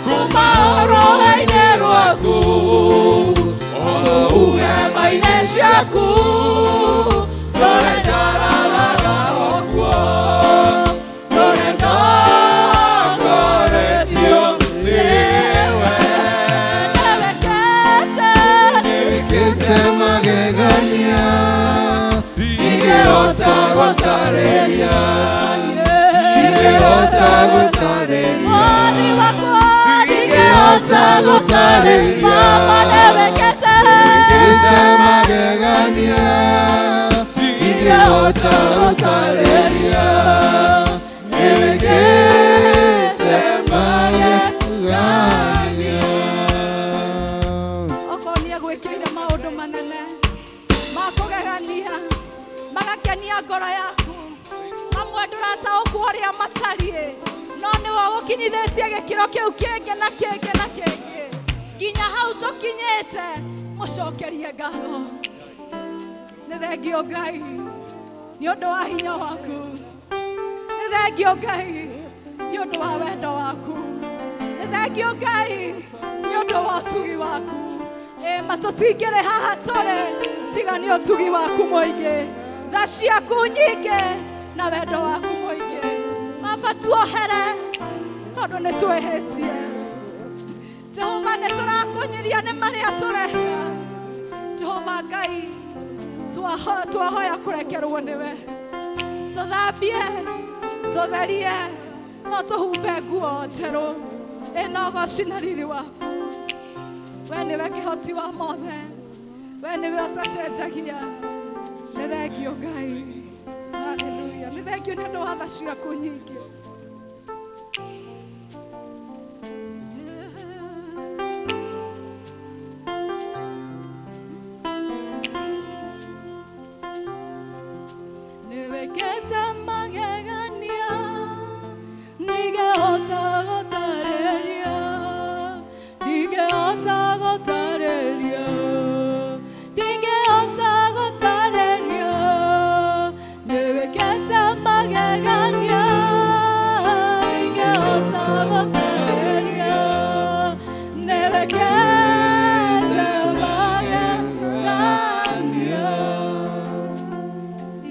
kuma rũhĩa-inĩ rwaku, o kũu hema-inĩ ciaku, ndũre ndararaga o kuo, ndũre ndongoretio nĩwe. Nĩwĩkĩte wĩkĩte magegania, Ndingĩhota gũtarĩria, ndingĩhota gũtarĩria, Mwathi wakwa, ndingĩhota gũtarĩria, Baba, nĩwĩkĩte wĩkĩte magegania, ndingĩhota gũtarĩria, nĩwĩkĩte magegania. Okorwo nĩegwĩkĩire maũndũ manene ma kũgegania magakenia ngoro yaku, mamwe ndũrataũkwo ũrĩa matariĩ, no nĩwe ũgũkinyithĩtie gĩkĩro kĩu kĩngĩ na kĩngĩ na kĩngĩ nginya hau tũkinyĩte, mũcokerie ngatho. Nĩ thengio Ngai nĩ ũndũ wa hinya waku, nĩ thengio Ngai nĩ ũndũ wa wendo waku, nĩ thengio Ngai nĩ ũndũ wa ũtugi waku. Ĩ ma tũtingĩrĩ haha tũrĩ tiga nĩ ũtugi waku mũingĩ, tha ciaku nyingĩ na wendo waku mũingĩ. Baba, tuohere tondũ nĩ twĩhĩtie. Jehova, nĩ tũrakũnyiria nĩ marĩa tũreka. Jehova Ngai, twahoya kũrekerwo nĩwe, tũthambie, tũtherie, no tũhumbe nguo njerũ ĩna ũgoci na riri waku. We nĩwe kĩhoti wa mothe, We nĩwe ũtacenjagia. Nĩ thengio Ngai. Haleluya. Nĩ thengio nĩ ũndũ wa tha ciaku nyingĩ. Nĩwĩkĩte magegania, ndingĩhota gũtarĩria, ndingĩhota gũtarĩria, ndingĩhota gũtarĩria. Nĩwĩkĩte magegania, ndingĩhota gũtarĩria, nĩwĩkĩte magegania.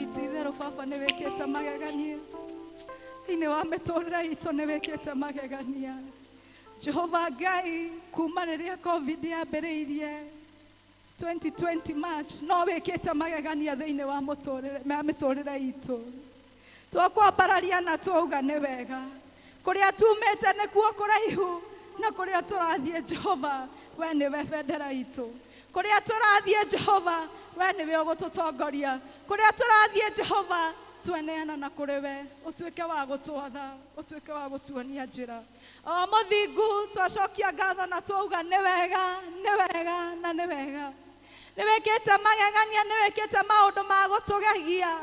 Ititherũ baba nĩ wĩkĩte magegania thĩinĩ wa mĩtũrĩre itũ, nĩ wĩkĩte magegania Jehova Ngai. Kuma rĩrĩa COVID yambĩrĩirie 2020 March, no wĩkĩte magegania thĩinĩ wa mĩtũrĩre itũ. Twakwambararia na twauga nĩ wega. Kũrĩa tumĩte nĩkuo kũraihu na kũrĩa tũrathiĩ, Jehova we nĩwe bendera itũ. Kũrĩa tũrathiĩ, Jehova we nĩwe ũgũtũtongoria. Kũrĩa tũrathiĩ, Jehova, tweneana na kũrĩ we, ũtuĩke wa gũtwatha, ũtuĩke wa gũtuonia njĩra. O mũthingu, twacokia ngatho na twauga nĩ wega, nĩ wega na nĩ wega. Nĩ wĩkĩte magegania, nĩ wĩkĩte maũndũ ma gũtũgegia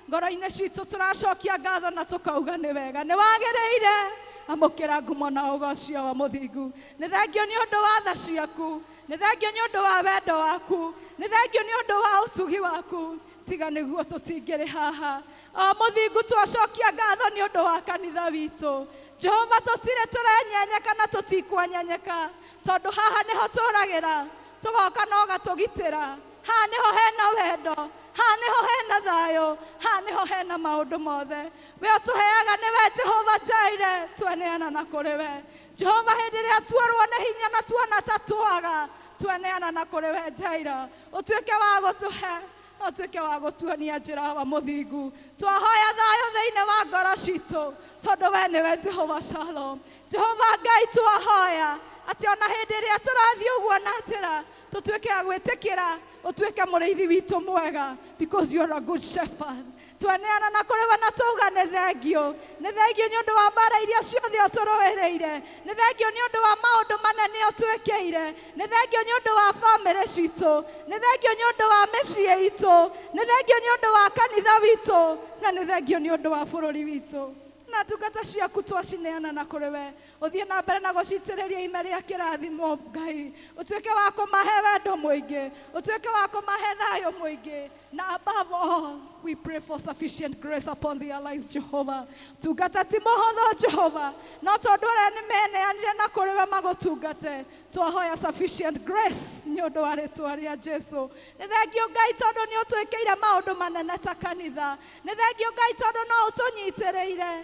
ngoro-inĩ citũ. Tũracokia ngatho na tũkauga nĩ wega, nĩ wagĩrĩire. Amũkĩra ngumo na ũgocio wa mũthingu. Nĩ thengio nĩ ũndũ wa tha ciaku, nĩ thengio nĩ ũndũ wa wendo waku, nĩ thengio nĩ ũndũ wa ũtugi waku. Tiga nĩguo tũtingĩrĩ haha. O mũthingu, twacokia ngatho nĩ ũndũ wa kanitha witũ. Jehova, tũtirĩ tũrenyenyeka na tũtikwanyenyeka, tondũ haha nĩho tũragĩra, tũgoka na ũgatũgitĩra. Haha nĩho hena wendo, haha nĩho hena thayũ, haha nĩho hena maũndũ mothe we ũtũheaga. Nĩwe Jehova Jaire, tweneana na kũrĩ we Jehova. Hĩndĩ ĩrĩa tuorwo nĩ hinya na tuona ta twaga, tweneana na kũrĩ we Jaira, ũtuĩke wa gũtũhe, ũtuĩke wa gũtuonia njĩra wa mũthingu. Twahoya thayũ thĩinĩ wa ngoro citũ, tondũ we nĩwe Jehova Shalom. Jehova Ngai, twahoya atĩ ona hĩndĩ ĩrĩa tũrathiĩ ũguo na njĩra, tũtuĩke a gwĩtĩkĩra ũtuĩke mũrĩithi witũ mwega, because you are a good shepherd. Tweneana na kũrĩ we na tauga nĩ thengio. Nĩ thengio nĩ ũndũ wa mbara iria ciothe ũtũrũĩrĩire, nĩ thengio nĩ ũndũ wa maũndũ manene ũtwĩkĩire, nĩ thengio nĩ ũndũ wa bamĩrĩ citũ, nĩ thengio nĩ ũndũ wa mĩciĩ itũ, nĩ thengio nĩ ũndũ wa kanitha witũ, na nĩ thengio nĩ ũndũ wa bũrũri witũ. Na ndungata ciaku twacineana na kũrĩ we, ũthiĩ na mbere na gũcitĩrĩria ime rĩa kĩrathimo Ngai, ũtuĩke wa kũmahe wendo mũingĩ, ũtuĩke wa kũmahe thayũ mũingĩ, na above all we pray for sufficient grace upon their lives. Jehovah, tungata ti mũhũthũ Jehova, no tondũ ũrĩa nĩ meneanire na kũrĩ we magũtungate, twahoya sufficient grace nĩ ũndũ wa rĩtwa rĩa Jesu. Nĩ thengio Ngai tondũ nĩ ũtwĩkĩire maũndũ manene ta kanitha. Nĩ thengio Ngai tondũ no ũtũnyitĩrĩire.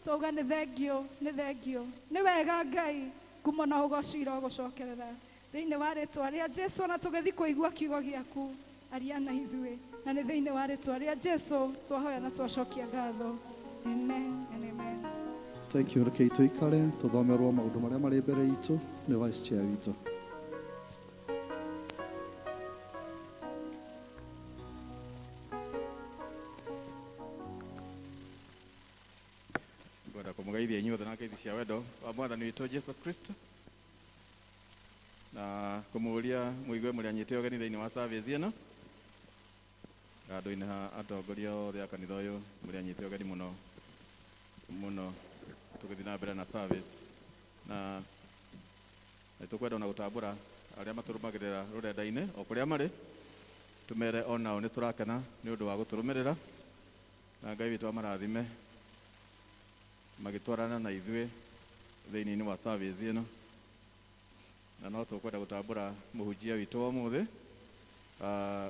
Twauga nĩ thengio, nĩ thengio, nĩ wega Ngai. Ngumo na ũgoci irogũcokerera thĩinĩ wa rĩtwa rĩa Jesu. Na tũgĩthiĩ kũigua kiugo gĩaku, aria na ithuĩ, na nĩ thĩinĩ wa rĩtwa rĩa Jesu twahoya na twacokia ngatho. Amen and amen. Thank you. Rekei tũikare tũthomerwo maũndũ marĩa marĩ mbere itũ nĩ vice chair witũ. Ngwenda kũmũgeithia inyuothe na ngeithi cia wendo wa mwathani witũ Jesu Kristo, na kũmũũria mũigue mũrĩ anyite ũgeni thĩinĩ wa service ĩno. Handũ-inĩ ha atongoria othe a kanitha ũyũ, mũrĩ anyite ũgeni mũno mũno tũgĩthiĩ na mbere na service, na nĩ tũkwenda ona gũtambũra arĩa matũrũmagĩrĩra rũrenda-inĩ o kũrĩa marĩ, tũmere onao nĩ tũrakena nĩ ũndũ wa gũtũrũmĩrĩra, na Ngai witũ amarathime magĩtwarana na ithuĩ thĩinĩ wa service ĩno. Na no tũkwenda gũtambũra mũhunjia witũ wa ũmũthĩ,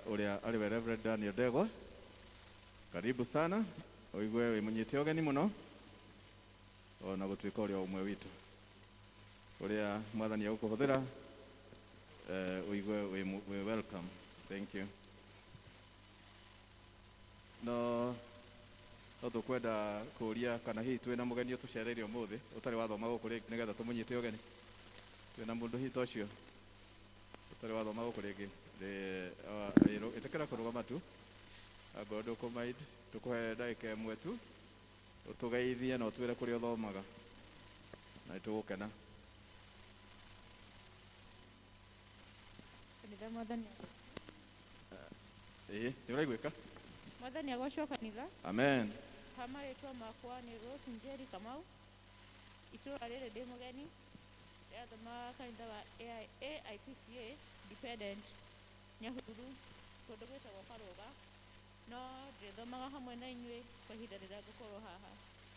ũrĩa arĩ we Reverend Daniel Ndegwa. Karibu sana, ũigue wĩ mũnyite ũgeni mũno, ona gũtuĩka ũrĩa ũmwe witũ ũrĩa mwathani egũkũhũthĩra, ũigue wĩ welcome. Thank you. No tũkwenda kũũria kana hihi twĩna mũgeni ũtũcereire ũmũthĩ ũtarĩ wathoma gũkũ rĩngĩ, nĩgetha tũmũnyite ũgeni. Twĩna mũndũ hihi ta ũcio ũtarĩ wathoma gũkũ rĩngĩ? Ĩtĩkĩra kũrũgama tu angorwo ndũkũmaid tũkũhe ndagĩka ĩmwe tu ũtũgeithie na ũtwĩre kũrĩa ũthomaga na nĩtũgũkena. Kanitha mwathani. Ĩĩ nĩ ũraiguĩka? Mwathani agocwo kanitha. Amen. Ha marĩtwa makwa nĩ Rose Njeri Kamau, itũra rĩrĩ ndĩ mũgeni, ndĩrathoma kanitha wa AIPCA Dependent Nyahururu, kũndũ gwĩtagwo Karũga, no ndĩthomaga hamwe na inyuĩ kwa ihinda rĩrĩa ngũkorwo haha.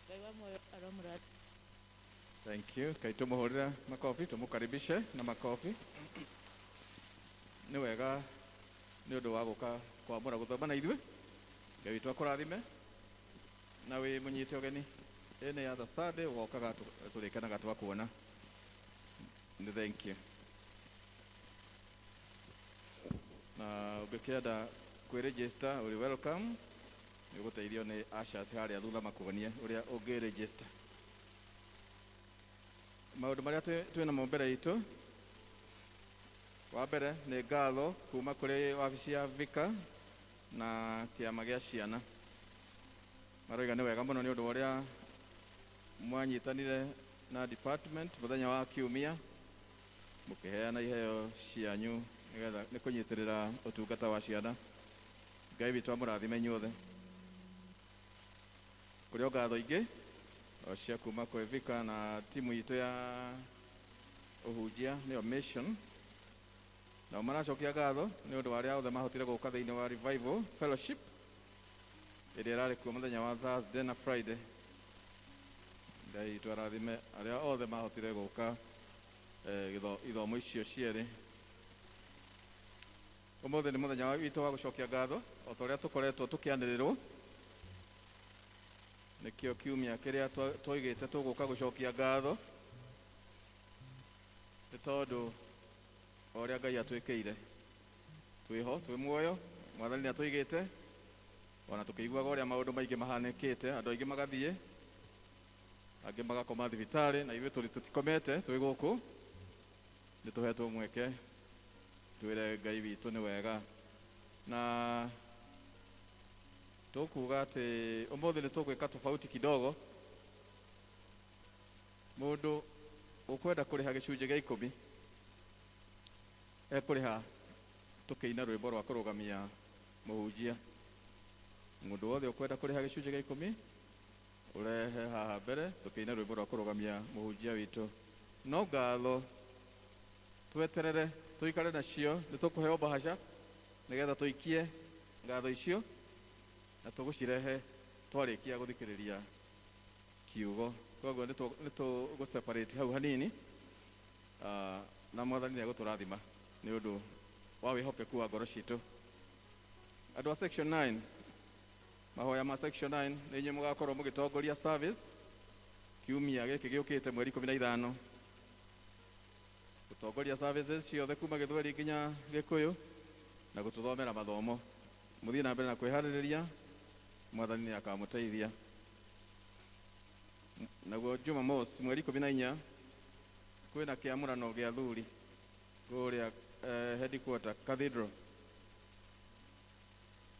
Ngai wa muoyo aromũrathima. Thank you. Kai tumuhurira makofi, tumukaribishe na makofi. Nĩ wega nĩ ũndũ wa gũka kwamũra gũthoma na ithuĩ. Ngai witũ akũrathime na wĩ mũnyite ũgeni. Ĩĩ ya Sunday ũgokaga tũrĩkenaga twakuona. Nĩ thank you. Na ũngĩkĩenda kwĩregister ũrĩ welcome. Nĩ ũgũteithio nĩ ushers harĩa thutha makuonie ũrĩa ũngĩregister. Maũndũ marĩa twĩ namo mbere itũ, wa mbere nĩ ngatho kuma kũrĩ wabici ya Vika na kĩama gĩa ciana. Maroiga nĩ wega mũno nĩ ũndũ wa ũrĩa mwanyitanire na department mũthenya wa kiumia mũkĩheana iheo cianyu nĩgetha nĩ kũnyitĩrĩra ũtungata wa ciana. Ngai witũ amũrathime inyuothe. Kũrĩ o ngatho ingĩ o cia kuma kwĩ Vika na timu itũ ya ũhunjia nĩyo Mission. Nao maracokia ngatho nĩ ũndũ wa arĩa othe mahotire gũka thĩinĩ wa Revival Fellowship ĩrĩa ĩrarĩ kuo mũthenya wa Thursday na Friday. Ngai witũ arathime arĩa othe mahotire gũka ithomo icio cierĩ. Ũmũthĩ nĩ mũthenya witũ wa gũcokia ngatho o ta ũrĩa tũkoretwo tũkĩanĩrĩrwo. Nĩkĩo kiumia kĩrĩa twoigĩte tũgũka gũcokia ngatho nĩ tondũ o ũrĩa Ngai atwĩkĩire twĩho twĩ muoyo, mwathani nĩ atũigĩte ona tũkĩiguaga ũrĩa maũndũ maingĩ mahanĩkĩte, andũ aingĩ magathiĩ, angĩ magakoma thibitarĩ, na ithuĩ tũtikomete twĩ gũkũ, nĩ tũhetwo mweke twĩre Ngai witũ nĩ wega. Na tũkuga atĩ ũmũthĩ nĩ tũgwĩka tofauti kidogo. Mũndũ ũkwenda kũrĩha gĩcunjĩ gĩa 10 ekũrĩha tũkĩina rwĩmbo rwa kũrũgamia mũhunjia. Mũndũ wothe ũkwenda kũrĩha gĩcunjĩ gĩa 10 ũrehe haha mbere tũkĩina rwĩmbo rwa kũrũgamia mũhunjia witũ. No ngatho tweterere tũikare nacio, nĩ tũkũheo bahaca nĩgetha tũikie ngatho icio na tũgũcirehe twarĩkia gũthikĩrĩria kiugo. Koguo nĩ tũgũ separate hau hanini, na mwathani nĩ egũtũrathima nĩ ũndũ wa wĩhokeku wa ngoro citũ. Andũ a section 9, mahoya ma section 9 nĩ inyuĩ mũgakorwo mũgĩtongoria service kiumia gĩkĩ gĩũkĩte mweri 15. Gũtongoria services ciothe kuma Gĩthweri nginya Gĩkũyũ na gũtũthomera mathomo. Mũthiĩ na mbere na kwĩharĩrĩria, mwathani nĩ akamũteithia. Naguo Jumamosi mweri 14 kwĩna kĩamũrano gĩa athuri kũrĩa headquarter Cathedral.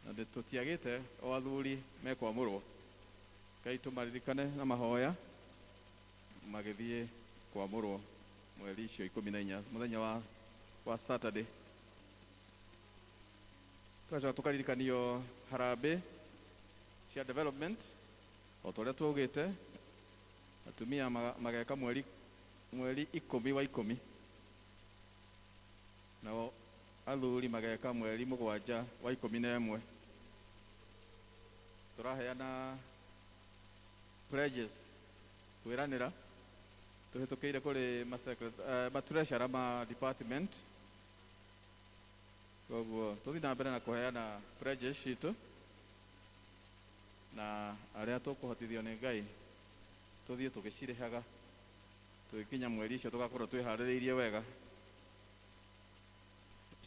Na tũtiagĩte o athuri mekwamũrwo. Ngai tũmaririkane na mahoya magĩthiĩ kwamũrwo mweri icio 14 mũthenya wa Saturday. Tũgacoka tũkaririkanio harambĩ cia development o ta ũrĩa twaugĩte, atumia mageka mweri 10 wa 10, nao athuri mageka mweri 7 wa 11. Tũraheana pledges kwĩranĩra tũhĩtũkĩire kũrĩ matreasurer ma department. Koguo tũthiĩ na mbere na kũheana pledges citũ, na arĩa tũkũhotithio nĩ Ngai tũthiĩ tũgĩcirĩhaga tũgĩkinya mweri ũcio tũgakorwo twĩharĩrĩirie wega.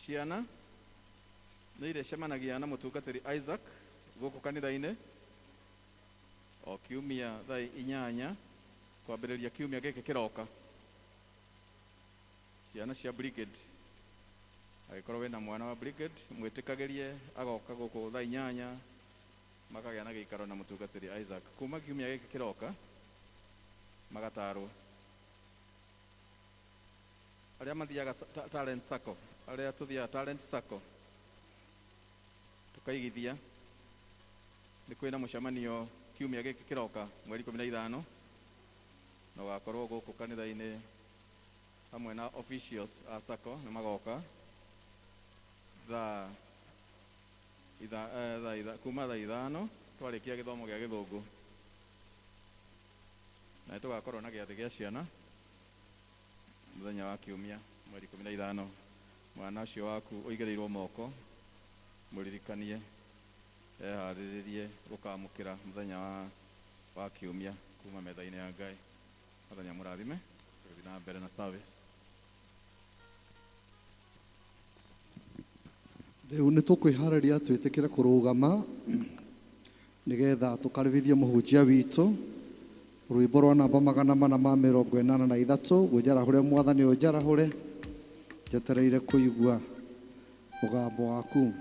Ciana nĩ irĩcemanagia na mũtungatĩri Isaac gũkũ kanitha-inĩ o kiumia thaa 8 kwambĩrĩria kiumia gĩkĩ kĩroka. Ciana cia brigade Agĩkorwo wĩna mwana wa brigade mwĩtĩkagĩrie agoka gũkũ thaa 8 makagĩa na gĩikaro na mũtungatĩri Isaac. Kuma kiumia gĩkĩ kĩroka magatarwo. Arĩa mathiaga talent sacco, arĩa tũthiaga talent sacco tukaigithia, nĩ kwĩna mũcemanio kiumia gĩkĩ kĩroka mweri 15 na ũgakorwo gũkũ kanitha-inĩ hamwe na officials a sacco nĩ magoka thaa kuma thaa 5 twarĩkia gĩthomo gĩa gĩthũngũ, na nĩtũgakorwo na gĩathĩ gĩa ciana mũthenya wa kiumia mweri 15. Mwana ũcio waku ũigĩrĩirwo moko mũririkanie eharĩrĩrie gũkamũkĩra mũthenya wa kiumia kuma metha-inĩ ya Ngai. Mũthenya mũrathime, tũgĩthiĩ na mbere na service. Rĩu nĩ tũkwĩharĩria twĩtĩkĩre kũrũgama nĩgetha tũkaribithie mũhunjia witũ rwĩmbo rwa namba 483 ũnjarahũre mwathani ũnjarahũre, njetereire kũigua mũgambo waku.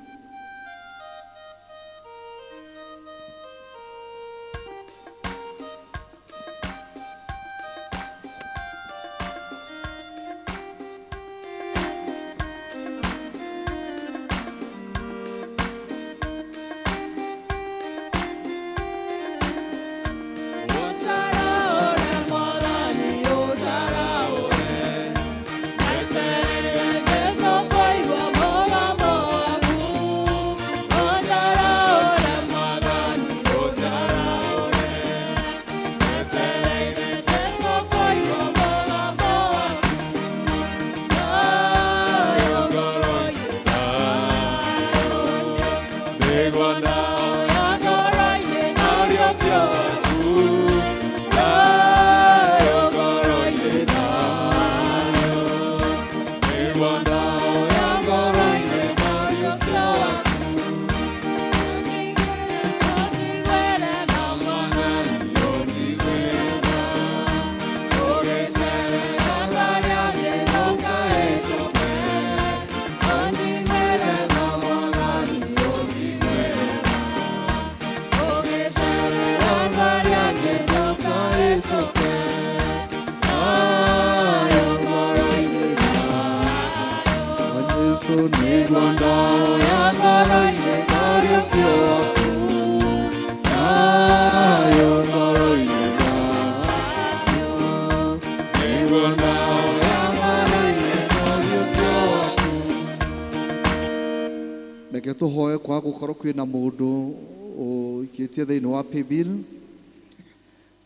Reke tũhoe kwaga gũkorwo kwĩna mũndũ ũikĩtie thĩinĩ wa paybill.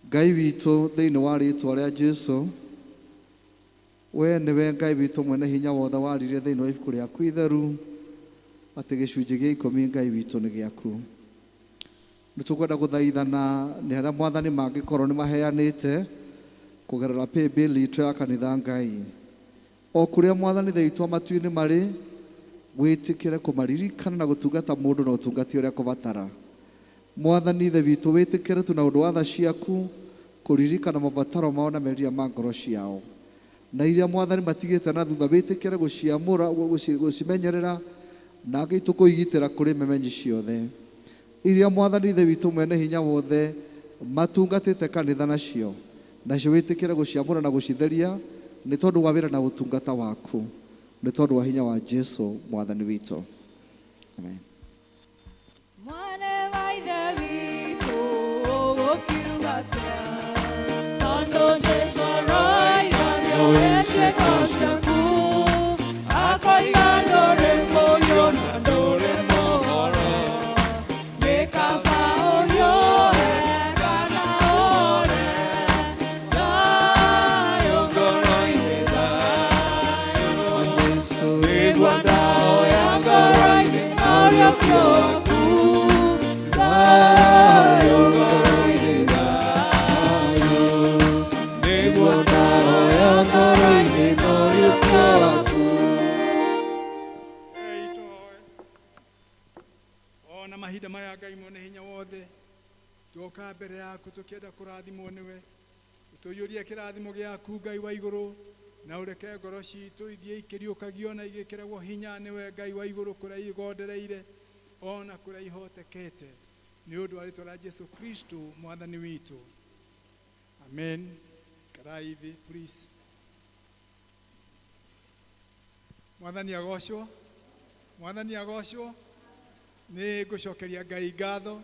Ngai witũ thĩinĩ wa rĩtwa rĩa Jesu, we nĩwe Ngai witũ mwene hinya wothe, waririe thĩinĩ wa ibuku rĩaku itheru atĩ gĩcunjĩ gĩa 10 Ngai witũ nĩ gĩaku. Nĩ tũkwenda gũthaithana nĩ harĩa mwathani mangĩkorwo nĩ maheanĩte kũgerera paybill itũ ya kanitha Ngai, o kũrĩa mwathani thĩitũ matu-inĩ marĩ, wĩtĩkĩre kũmaririkana na gũtungata mũndũ na ũtungati ũrĩa kũbatara. Mwathani ithe witũ wĩtĩkĩre tu na ũndũ wa tha ciaku kũririkana mabataro mao na meriria ma ngoro ciao, na iria mwathani matigĩte na thutha wĩtĩkĩre gũciamũra, gũcimenyerera na ngĩitũ kũigitĩra kũrĩ memenyi ciothe iria mwathani ithe witũ mwene hinya wothe matungatĩte kanitha nacio, nacio wĩtĩkĩre gũciamũra na gũcitheria nĩ tondũ wa wĩra na ũtungata waku, nĩ tondũ wa hinya wa Jesu mwathani witũ. Amen. Mwana wa ithe witũ ũgũkiuga atĩa? Tondũ Jesu aroiga nĩoĩ ciĩko ciaku, akoiga ndũrĩ mũriũ na ndũrĩ mũhoro, nĩ kaba ũriũhe kana ũre, thayũ ngoro-inĩ thayũ. Nĩguo ndaoya ngoro-inĩ ũriũkio waku, thayũ ngoro-inĩ thayũ. Nĩguo ndaoya ngoro-inĩ ũriũkio waku. Ona mahinda maya Ngai mwene hinya wothe, tuoka mbere yaku tukienda kũrathimwo nĩwe, ũtũiyũrie kĩrathimo gĩaku Ngai wa igũrũ, Na ũreke ngoro citũ ithiĩ ikĩriũkagio na igĩkĩragwo hinya nĩwe Ngai wa igũrũ kũrĩa igondereire ona kũrĩa ihotekete nĩ ũndũ wa rĩtwa rĩa Jesu Kristo mwathani witũ. Amen. Karai thĩ please. Mwathani agocwo. Mwathani agocwo. Nĩ ngũcokeria Ngai ngatho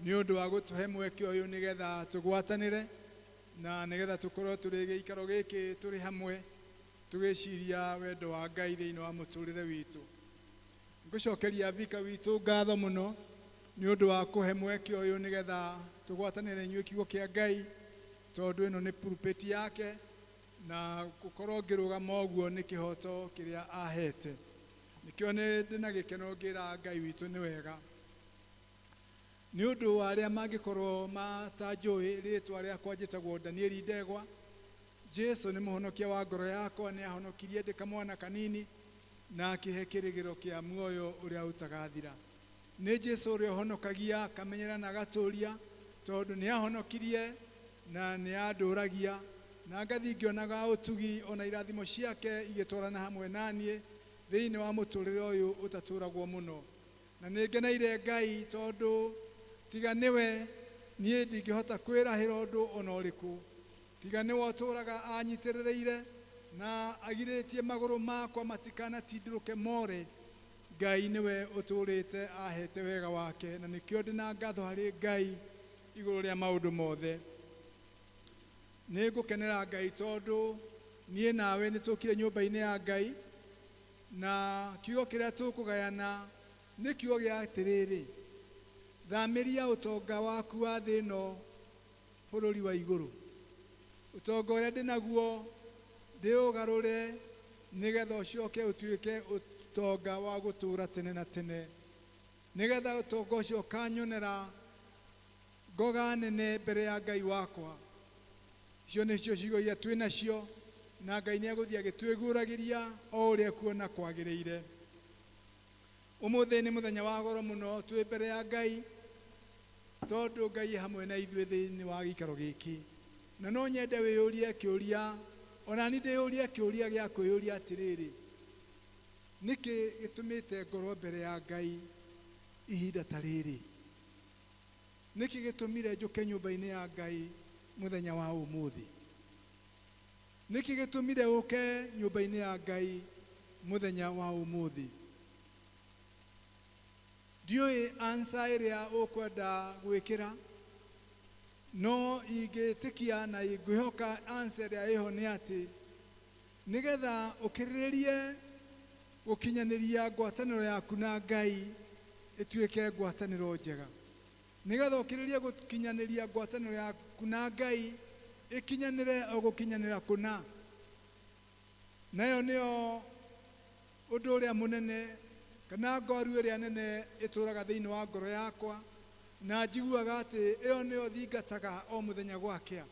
nĩ ũndũ wa gũtũhe mweke ũyũ nĩgetha tũgwatanĩre na nĩgetha tũkorwo tũrĩ gĩikaro gĩkĩ tũrĩ hamwe tũgĩciria wendo wa Ngai thĩinĩ wa mũtũrĩre witũ. Ngũcokeria vika witũ ngatho mũno nĩ ũndũ wa kũhe mweke ũyũ nĩgetha tũgwatanĩre inyuĩ kiugo kĩa Ngai tondũ ĩno nĩ pulpit yake na gũkorwo ngĩrũgama ũguo nĩ kĩhoto kĩrĩa ahete. Nĩkĩo nĩ ndĩna gĩkeno ngĩra Ngai witũ nĩ wega. Nĩ ũndũ wa arĩa mangĩkorwo matanjũĩ rĩtwa rĩakwa njĩtagwo Danieli Ndegwa. Jesu nĩ mũhonokia wa ngoro yakwa, nĩ ahonokirie ndĩ kamwana kanini na akĩhe kĩrĩgĩro kĩa muoyo ũrĩa ũtagathira. Nĩ Jesu ũrĩa ũhonokagia akamenyera na agatũria tondũ nĩ ahonokirie na nĩ andũragia na ngathiĩ ngĩonaga ũtugi ona irathimo ciake igĩtwarana hamwe na niĩ thĩinĩ wa mũtũrĩre ũyũ ũtatũragwo mũno. Na nĩ ngeneire Ngai tondũ tiga nĩwe niĩ ndingĩhota kwĩrahĩra ũndũ ona ũrĩkũ. Tiga nĩwe ũtũraga anyitĩrĩrĩire na agirĩtie magũrũ makwa matikanatindĩrũke more. Ngai nĩwe ũtũrĩte ahete wega wake na nĩkĩo ndĩna ngatho harĩ Ngai igũrũ rĩa maũndũ mothe. Nĩ ngũkenera Ngai tondũ niĩ nawe nĩ tũkire nyũmba-inĩ ya Ngai na kiugo kĩrĩa tũkũgayana nĩ kiugo gĩa atĩrĩrĩ, thamĩria ũtonga waku wa thĩ ĩno bũrũri wa igũrũ. Ũtonga ũrĩa ndĩnaguo ndĩũgarũre nĩgetha ũcoke ũtuĩke ũtonga wa gũtũũra tene na tene, nĩgetha ũtonga ũcio ũkanyonera ngoga nene mbere ya Ngai wakwa. Icio nĩcio ciugo iria twĩ nacio na Ngai nĩ egũthiĩ agĩtwĩguũragĩria o ũrĩa ekuona kwagĩrĩire. Ũmũthĩ nĩ mũthenya wa goro mũno twĩ mbere ya Ngai tondũ Ngai e hamwe na ithuĩ thĩinĩ wa gĩikaro gĩkĩ. Na no nyende wĩyũrie kĩũria, ona niĩ ndĩyũrie kĩũria gĩa kwĩyũria atĩrĩrĩ, nĩkĩ gĩtũmĩte ngorwo mbere ya Ngai ihinda ta rĩrĩ? Nĩkĩ gĩtũmire njũke nyũmba-inĩ ya Ngai mũthenya wa ũmũthĩ? Nĩkĩ gĩtũmire ũke nyũmba-inĩ ya Ngai mũthenya wa ũmũthĩ? Ndiũĩ answer ĩrĩa ũkwenda gwĩkĩra, no ingĩtĩkia na ingĩhoka answer ĩrĩa ĩho nĩ atĩ nĩgetha ũkĩrĩrĩrie gũkinyanĩria ngwatanĩro yaku na Ngai ĩtuĩke ngwatanĩro njega, nĩgetha ũkĩrĩrĩrie gũkinyanĩria ngwatanĩro yaku na Ngai ĩkinyanĩre o gũkinyanĩra kũna. Nayo nĩyo ũndũ ũrĩa mũnene kana ngoru ĩrĩa nene ĩtũraga thĩinĩ wa ngoro yakwa, na njiguaga atĩ ĩyo nĩyo thingataga o mũthenya gwakĩa,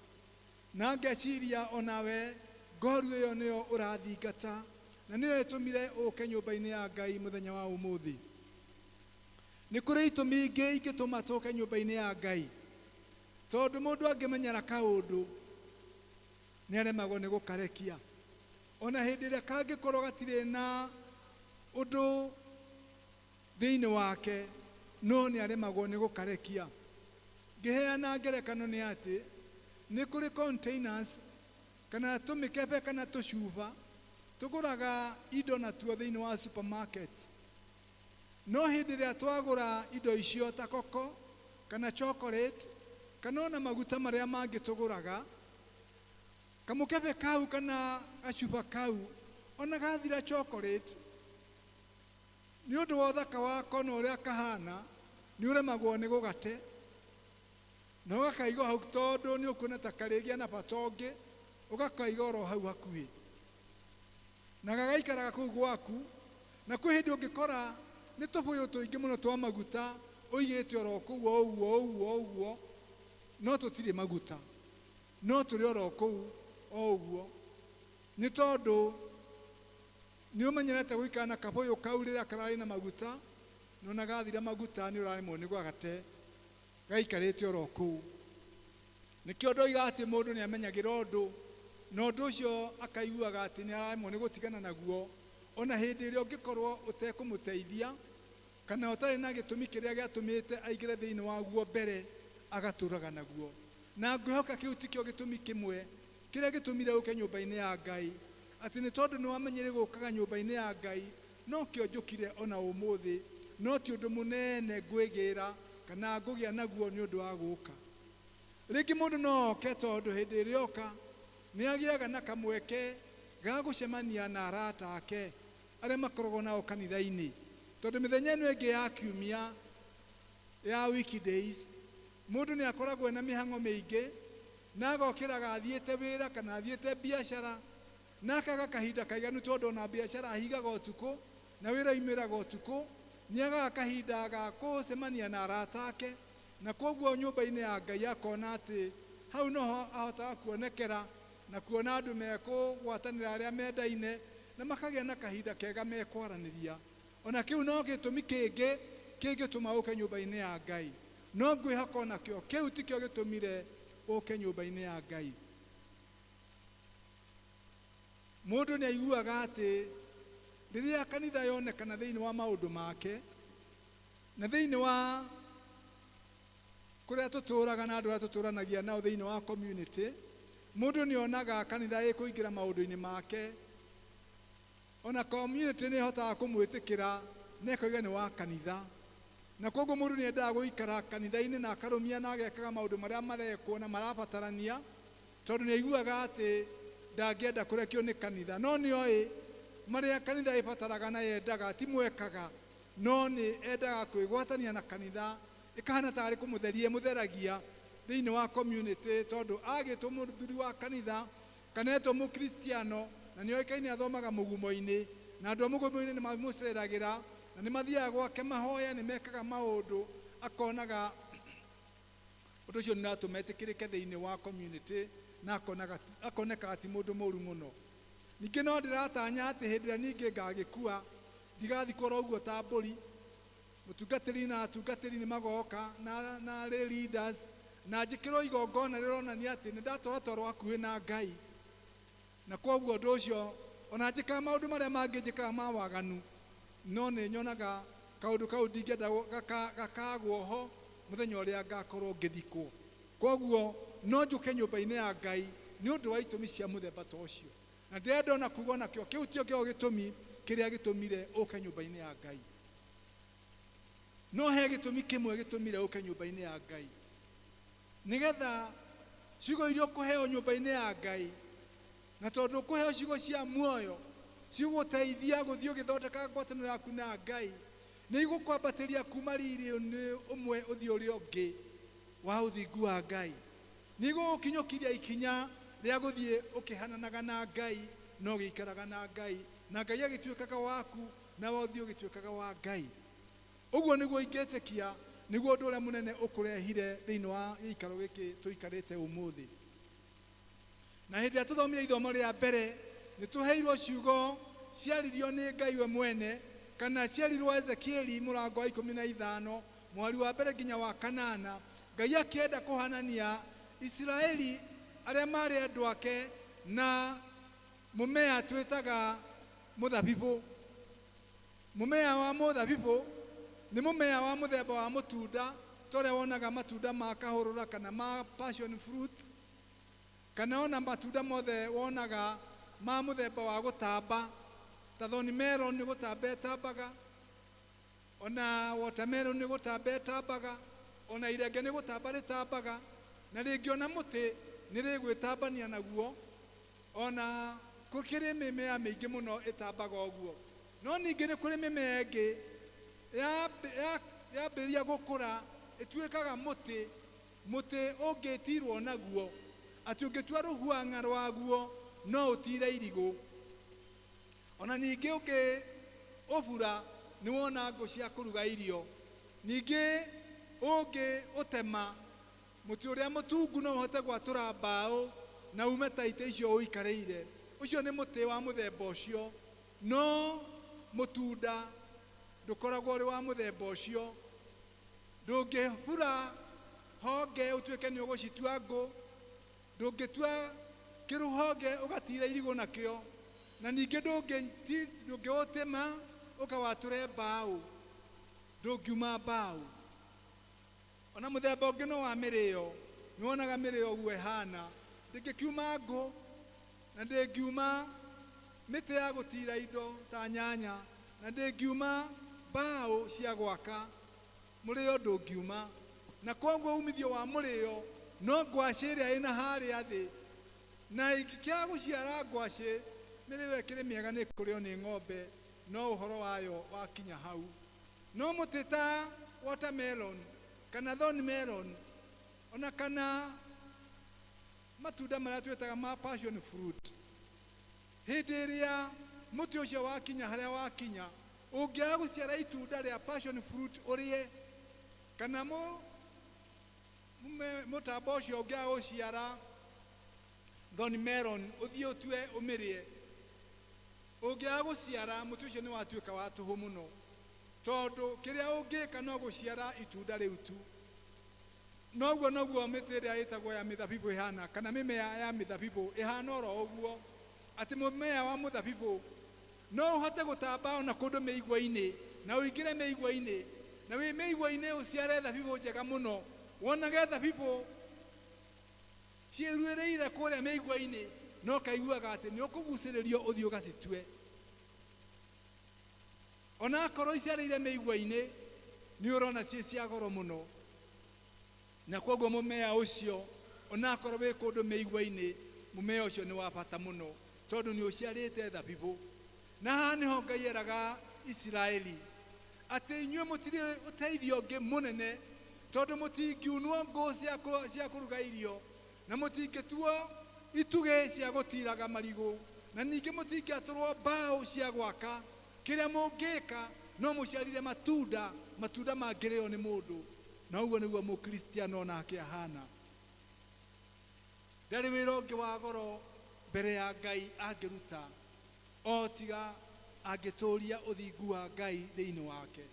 na ngeciria onawe ngoru ĩyo nĩyo ũrathingata na nĩyo ĩtũmire ũke nyũmba-inĩ ya Ngai mũthenya wa ũmũthĩ. Nĩ kũrĩ itũmi ingĩ ingĩtũma tũke nyũmba-inĩ ya Ngai, tondũ mũndũ angĩmenyera kaũndũ nĩ aremagwo nĩ gũkarekia. Ona hĩndĩ ĩrĩa kangĩkorwo gatirĩ na ũndũ thĩinĩ wake, no nĩ aremagwo nĩ gũkarekia. Ngĩheana ngerekano nĩ atĩ nĩ kũrĩ containers kana tũmĩkebe kana tũcuba tũgũraga indo natuo thĩinĩ wa supermarket. No hĩndĩ ĩrĩa twagũra indo icio ta koko kana chocolate kana ona maguta marĩa mangĩ tũgũraga, kamũkebe kau kana gacuba kau ona gathira chocolate, nĩ ũndũ wa ũthaka wako na ũrĩa kahana nĩ ũremagwo nĩ gũgate na ũgakaigwo hau tondũ nĩ ũkuona ta karĩgĩa na bata ũngĩ, ũgakaiga oro hau hakuhĩ na gagaikaraga kũu gwaku. Na kwĩ hĩndĩ ũngĩkora nĩ tũbũyũ tũingĩ mũno twa maguta ũigĩte oro kũu o ũguo o ũguo o ũguo, no tũtirĩ maguta, no tũrĩ oro kũu o ũguo, nĩ tondũ nĩ ũmenyerete gũikara na kabũyũ kau rĩrĩa kararĩ na maguta, no na gathira maguta nĩ ũraremwo nĩ gũgate, gaikarĩte oro kũu. Nĩkĩo ndoiga atĩ mũndũ nĩ amenyagĩra ũndũ Na ũndũ ũcio akaiguaga atĩ nĩ araremwo nĩ gũtigana naguo, ona hĩndĩ ĩrĩa ũngĩkorwo ũtekũmũteithia kana ũtarĩ na gĩtũmi kĩrĩa gĩatũmĩte aingĩre thĩinĩ waguo mbere, agatũraga naguo. Na ngwĩhoka kĩu tikĩo gĩtũmi kĩmwe kĩrĩa gĩtũmire ũke nyũmba-inĩ ya Ngai, atĩ nĩ tondũ nĩ wamenyire gũkaga nyũmba-inĩ ya Ngai, no kĩo njũkire ona ũmũthĩ, no ti ũndũ mũnene ngwĩgĩra kana ngũgĩa naguo nĩ ũndũ wa gũka. Rĩngĩ mũndũ no oke tondũ hĩndĩ ĩrĩa oka nĩ agĩaga na kamweke ga gũcemania na arata ake arĩa makoragwo nao kanitha-inĩ, tondũ mĩthenya ĩno ĩngĩ ya kiumia ya weekdays mũndũ nĩ akoragwo na mĩhang'o mĩingĩ, na agokĩraga athiĩte wĩra kana athiĩte biacara, na akaga kahinda kaiganu tondũ ona biacara ahingaga ũtukũ na wĩra oimĩraga ũtukũ, nĩ agaga kahinda ga gũcemania na arata ake, na koguo nyũmba-inĩ ya Ngai akona atĩ hau noho ahotaga kuonekera na kuona andũ mekũgwatanĩra arĩa mendaine na makagĩa na kahinda kega mekwaranĩria. Ona kĩu no gĩtũmi kĩngĩ kĩngĩtũma ũke nyũmba-inĩ ya Ngai. No ngwĩhoka onakĩo kĩu tikĩo gĩtũmire ũke nyũmba-inĩ ya Ngai. Mũndũ nĩ aiguaga atĩ rĩrĩa kanitha yonekana thĩinĩ wa maũndũ make na thĩinĩ wa kũrĩa tũtũraga na andũ arĩa tũtũranagia nao thĩinĩ wa community, mũndũ nĩ onaga kanitha ĩkũingĩra maũndũ-inĩ make. Ona community nĩ ĩhotaga kũmwĩtĩkĩra na ĩkoiga nĩ wa kanitha, na koguo mũndũ nĩ endaga gũikara kanitha-inĩ na akarũmia na agekaga maũndũ marĩa marekwo na marabatarania, tondũ nĩ aiguaga atĩ ndangĩenda kũrekio nĩ kanitha. No nĩ oĩ marĩa kanitha ĩbataraga na yendaga ti mwekaga, no nĩ endaga kwĩgwatania na kanitha ĩkahana tarĩ kũmũtheria ĩmũtheragia thĩinĩ wa community, tondũ agĩtwo mũthuri wa kanitha kana etwo mũkristiano na nĩ oĩkaine athomaga mũgumo-inĩ, na andũ a mũgumo-inĩ nĩ mamũceragĩra na nĩ mathiaga gwake mahoya, nĩ mekaga maũndũ, akonaga ũndũ ũcio nĩ ũratũma etĩkĩrĩke thĩinĩ wa community na akonekaga ti mũndũ mũru mũno. Ningĩ no ndĩratanya atĩ hĩndĩ ĩrĩa ningĩ ngagĩkua ndigathikwo oro ũguo ta mbũri, mũtungatĩri na atungatĩri nĩ magoka na lay leaders, na njĩkĩrwo igongona rĩronania atĩ nĩ ndatwara toro hakuhĩ na Ngai. Na koguo ũndũ ũcio ona njĩkaga maũndũ marĩa mangĩ njĩkaga ma waganu, no nĩ nyonaga kaũndũ kau ndingĩenda gakagwo ho mũthenya ũrĩa ngakorwo ngĩthikwo. Koguo no njũke nyũmba-inĩ ya Ngai nĩ ũndũ wa itũmi cia mũthemba ta ũcio, na ndĩrenda ona kuga onakĩo kĩu tio kĩo gĩtũmi kĩrĩa gĩtũmire ũke nyũmba-inĩ ya Ngai. No he gĩtũmi kĩmwe gĩtũmire ũke nyũmba-inĩ ya Ngai, nĩgetha ciugo iria ũkũheo nyũmba-inĩ ya Ngai, na tondũ ũkũheo ciugo cia muoyo cigũteithia gũthiĩ ũgĩthondeka ngwatanĩro yaku na Ngai, nĩ igũkwambatĩria kuma riri-inĩ ũmwe ũthiĩ ũrĩa ũngĩ wa ũthingu wa Ngai, nĩ igũgũkinyũkithia ikinya rĩa gũthiĩ ũkĩhananaga na Ngai na ũgĩikaraga na Ngai, na Ngai agĩtuĩkaga waku nawe ũthiĩ ũgĩtuĩkaga wa Ngai. Ũguo nĩguo ingĩtĩkia nĩguo ũndũ ũrĩa mũnene ũkũrehire thĩinĩ wa gĩikaro gĩkĩ tũikarĩte ũmũthĩ. Na hĩndĩ ĩrĩa tũthomire ithomo rĩa mbere nĩ tũheirwo ciugo ciaririo nĩ Ngai we mwene, kana ciarirwo Ezekieli mũrango wa 15 mweri wa mbere nginya wa 8. Ngai akĩenda kũhanania Isiraeli arĩa marĩ andũ ake na mũmea twĩtaga mũthabibũ. Mũmea wa mũthabibũ nĩ mũmea wa mũthemba wa mũtunda, ta ũrĩa wonaga matunda ma kahũrũra kana ma passion fruit, kana ona matunda mothe wonaga ma mũthemba wa gũtamba, ta thorn melon nĩ gũtamba ĩtambaga, ona watermelon nĩ gũtamba ĩtambaga, ona irenge nĩ gũtamba rĩtambaga, na rĩngĩ ona mũtĩ nĩ rĩgwĩtambania naguo, ona gũkĩrĩ mĩmea mĩingĩ mũno ĩtambaga ũguo. No ningĩ nĩ kũrĩ mĩmea ĩngĩ yambĩrĩria gũkũra ĩtuĩkaga mũtĩ, mũtĩ ũngĩtirwo naguo, atĩ ũngĩtua rũhuang'a rwaguo no ũtire irigũ. Ona ningĩ ũngĩ ũbura nĩ wona ngũ cia kũruga irio. Ningĩ ũngĩ ũtema mũtĩ ũrĩa mũtungu no ũhote gwatũra mbaũ na ume ta itĩ icio ũikarĩire. Ũcio nĩ mũtĩ wa mũthemba ũcio, no mũtunda ndũkoragwo ũrĩ wa mũthemba ũcio. Ndũngĩbura honge ũtuĩke nĩ ũgũcitua ngũ, ndũngĩtua Kĩrũhonge ũgatira irigũ nakĩo, na ningĩ ndũngĩũtema ũkawatũre mbaũ, ndũngiuma mbaũ. Ona mũthemba ũngĩ no wa mĩrĩo, nĩwonaga mĩrĩo ũguo ĩhana, ndĩngĩkiuma ngũ na ndĩngiuma mĩtĩ ya gũtira indo ta nyanya, na ndĩngiuma mbaũ cia gwaka, mũrĩo ndũngiuma. Na kwoguo umithio wa mũrĩo no ngwacĩ ĩrĩa ĩna harĩa thĩ, na ĩngĩkĩaga gũciara ngwacĩ, mĩrĩo ĩkĩrĩ mĩega nĩ kũrĩo nĩ ng'ombe, no ũhoro wayo wakinya hau. No mũtĩ ta watermelon kana thorn melon, ona kana matunda marĩa twĩtaga ma passion fruit, hĩndĩ ĩrĩa mũtĩ ũcio wakinya harĩa wakinya, ũngĩaga gũciara itunda rĩa passion fruit ũrĩe, kana mũtambo ũcio ũngĩaga gũciara thorn melon ũthiĩ ũtue ũmĩrĩe, ũngĩaga gũciara mũtĩ ũcio nĩ watuĩka wa tũhũ mũno, tondũ kĩrĩa ũngĩka no gũciara itunda rĩu tu. Noguo noguo mĩtĩ ĩrĩa ĩtagwo ya mĩthabibũ ĩhana, kana mĩmea ya mĩthabibũ ĩhana oro ũguo, atĩ mũmea wa mũthabibũ no ũhote gũtamba ona kũndũ mĩigua-inĩ, na ũingĩre mĩigua-inĩ, na wĩ mĩigua-inĩ ũciare thabibũ njega mũno, wonage thabibũ ciĩruĩrĩire kũrĩa mĩigua-inĩ, no kaiguaga atĩ nĩ ũkũgucĩrĩrio ũthiĩ ũgacitue. Ona akorwo iciarĩire mĩigua-inĩ, nĩ ũrona ciĩ cia goro mũno. Na kwoguo mũmea ũcio ona akorwo wĩ kũndũ mĩigua-inĩ, mũmea ũcio nĩ wa bata mũno, tondũ nĩ ũciarĩte thabibũ. Na haha nĩho Ngai eraga Isiraeli atĩ inyuĩ mũtirĩ ũteithio ũngĩ mũnene, tondũ mũtingiunwo ngũ cia kũruga irio, na mũtingĩtuo itugĩ cia gũtiraga marigũ, na ningĩ mũtingĩatũrwo mbaũ cia gwaka. Kĩrĩa mũngĩka no mũciarire matunda, matunda mangĩrĩo nĩ mũndũ. Na ũguo nĩguo mũkristiano onake ahana. Ndarĩ wĩra ũngĩ wa goro mbere ya Ngai angĩruta, o tiga angĩtũria ũthingu wa Ngai thĩinĩ wake,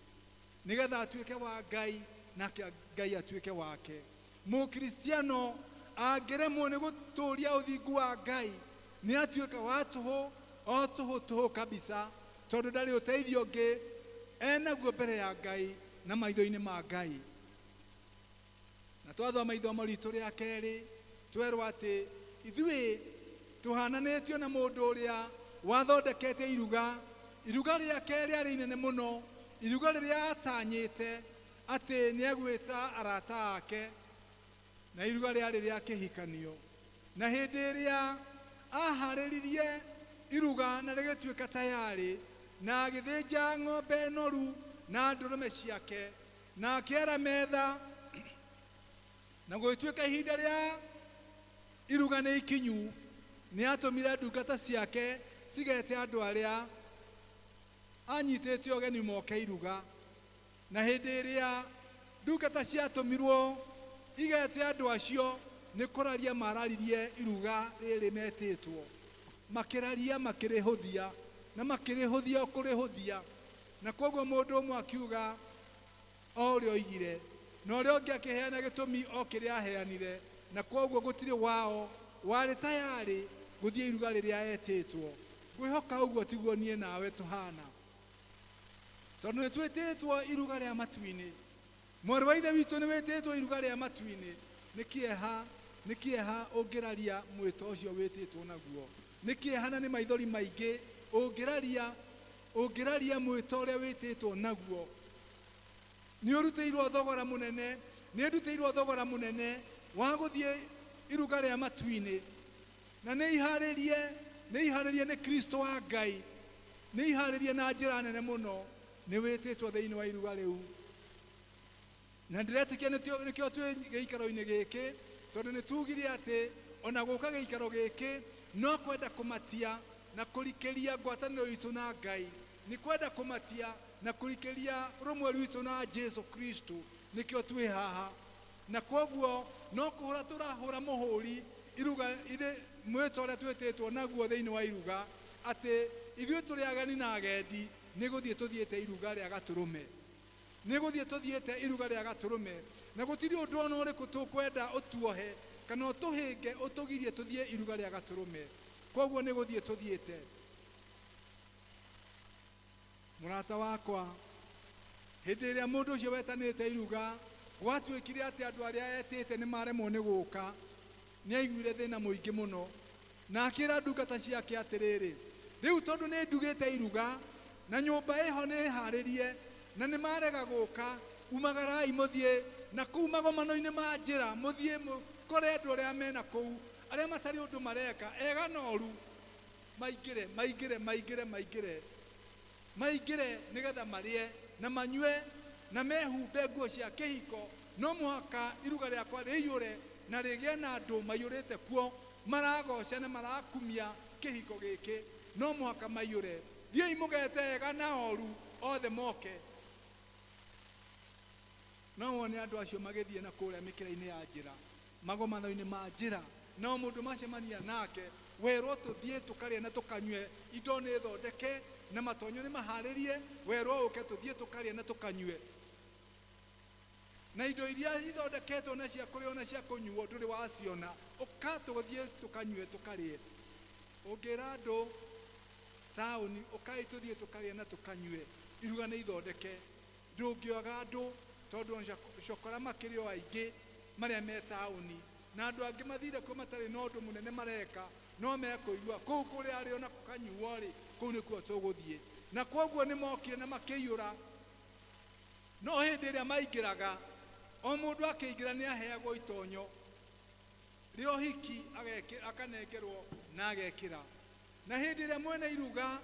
nĩgetha atuĩke wa Ngai nake Ngai atuĩke wake. Mũkristiano angĩremwo nĩ gũtũria ũthingu wa Ngai, nĩ atuĩka wa tũhũ, o tũhũ tũhũ kabisa, tondũ ndarĩ ũteithio ũngĩ enaguo mbere ya Ngai na maitho-inĩ ma Ngai. Na twathoma ithomo ritũ rĩa kerĩ, twerwo atĩ ithuĩ tũhananĩtio na mũndũ ũrĩa wathondekete iruga. Iruga rĩake rĩarĩ inene mũno, iruga rĩrĩa atanyĩte atĩ nĩegwĩta arata ake, na iruga rĩarĩ rĩa kĩhikanio. Na hĩndĩ ĩrĩa aharĩririe iruga na rĩgĩtuĩka tayarĩ, na agĩthĩnja ng'ombe noru na ndũrũme ciake, na akĩara metha, na gũgĩtuĩka ihinda rĩa iruga nĩ ikinyu, nĩ atũmire ndungata ciake cigete andũ arĩa anyitĩte ũgeni moke iruga. Na hĩndĩ ĩrĩa ndungata ciatũmirwo igete andũ acio, nĩ kũraria mararirie iruga rĩrĩ metĩtwo, makĩraria makĩrĩhũthia, na makĩrĩhũthia o kũrĩhũthia. Na kwoguo mũndũ ũmwe akiuga o ũrĩa oigire, na ũrĩa ũngĩ akĩheana gĩtũmi o kĩrĩa aheanire, na kwoguo gũtirĩ wao warĩ tayarĩ gũthiĩ iruga rĩrĩa etĩtwo. Ngwĩhoka ũguo tiguo niĩ nawe tũhana, tondũ nĩ twĩtĩtwo iruga rĩa matu-inĩ. Mwarĩ wa ithe witũ nĩ wĩtĩtwo iruga rĩa matu-inĩ. Nĩ kĩeha, nĩ kĩeha ũngĩraria mwĩto ũcio wĩtĩtwo naguo. Nĩ kĩeha na nĩ maithori maingĩ ũngĩraria mwĩto ũrĩa wĩtĩtwo naguo. Nĩ ũrutĩirwo thogora mũnene, nĩ ndutĩirwo thogora mũnene wa gũthiĩ iruga rĩa matu-inĩ. Na nĩ iharĩrie nĩ Kristo wa Ngai, nĩ iharĩrie na njĩra nene mũno. Nĩ wĩtĩtwo thĩinĩ wa iruga rĩu. Na ndĩretĩkia nĩkĩo twĩ gĩikaro-inĩ gĩkĩ, tondũ nĩ tugire atĩ ona gũka gĩikaro gĩkĩ no kwenda kũmatia na kũrikĩria ngwatanĩro itũ na Ngai, nĩ kwenda kũmatia na kũrikĩria rũmwe rwitũ na Jesu Kristo, nĩkĩo twĩ haha. Na kwoguo no kũhũra tũrahũra mũhũri iruga irĩ mwĩto ũrĩa twĩtĩtwo naguo thĩinĩ wa iruga, atĩ ithuĩ tũrĩ ageni na agendi, nĩ gũthiĩ tũthiĩte iruga rĩa gatũrũme. Nĩ gũthiĩ tũthiĩte iruga rĩa gatũrũme, na gũtirĩ ũndũ ona ũrĩkũ tũkwenda ũtuohe Kana ũtũhĩnge ũtũgirie tũthiĩ iruga rĩa gatũrũme. Koguo nĩ gũthiĩ tũthiĩte. Mũrata wakwa, hĩndĩ ĩrĩa mũndũ ũcio wetanĩte iruga gwatuĩkire atĩ andũ arĩa etĩte nĩ maremwo nĩ gũka, nĩ aiguire thĩna mũingĩ mũno. Na akĩra ndungata ciake atĩrĩrĩ, rĩu tondũ nĩ ndugĩte iruga na nyũmba ĩho nĩ harĩrie na nĩ marega gũka, umagarai mũthiĩ na kũu magomano-inĩ ma njĩra, mũthiĩ mũkore andũ arĩa mena kũu, arĩa matarĩ ũndũ mareka, ega na ũru, maingĩre, maingĩre, maingĩre, maingĩre, maingĩre nĩgetha marĩe na manyue na mehumbe nguo cia kĩhiko. No mũhaka iruga rĩakwa rĩiyũre na rĩgĩe na andũ maiyũrĩte kuo, maragoca na marakumia kĩhiko gĩkĩ. No mũhaka maiyũre. Thiĩi mũgete ega na oru othe moke. No wone andũ acio magĩthiĩ na kũrĩa mĩkĩra-inĩ ya njĩra, magomano-inĩ ma njĩra, no mũndũ macemania nake werwo tũthiĩ tũkarĩe na tũkanyue, indo nĩ thondeke na matonyo nĩ maharĩrie, werwo ũke tũthiĩ tũkarĩe na tũkanyue. Na indo iria ithondeketwo na cia kũrĩo na cia kũnyuo ndũrĩ waciona, ũka tũthiĩ tũkanyue tũkarĩe. Ũngĩra andũ taũni ũkai tũthiĩ tũkarĩe na tũkanyue, iruga nĩ ithondeke, ndũngĩaga andũ tondũ cokora makĩrĩ o aingĩ marĩa me taũni, na andũ angĩ mathire kuo matarĩ na ũndũ mũnene mareka, no mekũigua kũu kũrĩa arĩo na kũkanyuo rĩ, kũu nĩkuo tũgũthiĩ. Na kwoguo nĩ mokire na makĩiyũra. No hĩndĩ ĩrĩa maingĩraga, o mũndũ akĩingĩra nĩ aheagwo itonyo rĩa ũhiki, akanengerwo na agekĩra. Na hĩndĩ ĩrĩa mwene iruga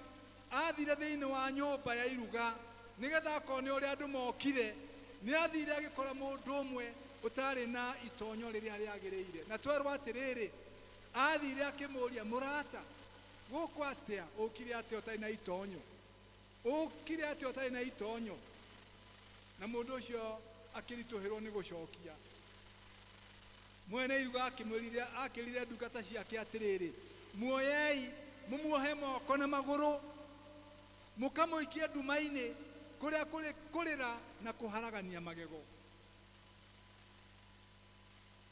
athire thĩinĩ wa nyũmba ya iruga nĩgetha akone ũrĩa andũ mokire, nĩ athire agĩkora mũndũ ũmwe ũtarĩ na itonyo rĩrĩa rĩagĩrĩire. Na twerwo atĩrĩrĩ, athire akĩmũũria, mũrata, gũkũ atĩa? Ũkire atĩa ũtarĩ na itonyo? Ũkire atĩa ũtarĩ na itonyo? Na mũndũ ũcio akĩritũhĩrwo nĩ gũcokia. Mwene iruga akĩmwĩrire, akĩrire ndungata ciake atĩrĩrĩ, muoyei mũmuohe moko na magũrũ, mũkamũikie nduma-inĩ kũrĩa kũrĩ kũrĩra na kũharagania magego.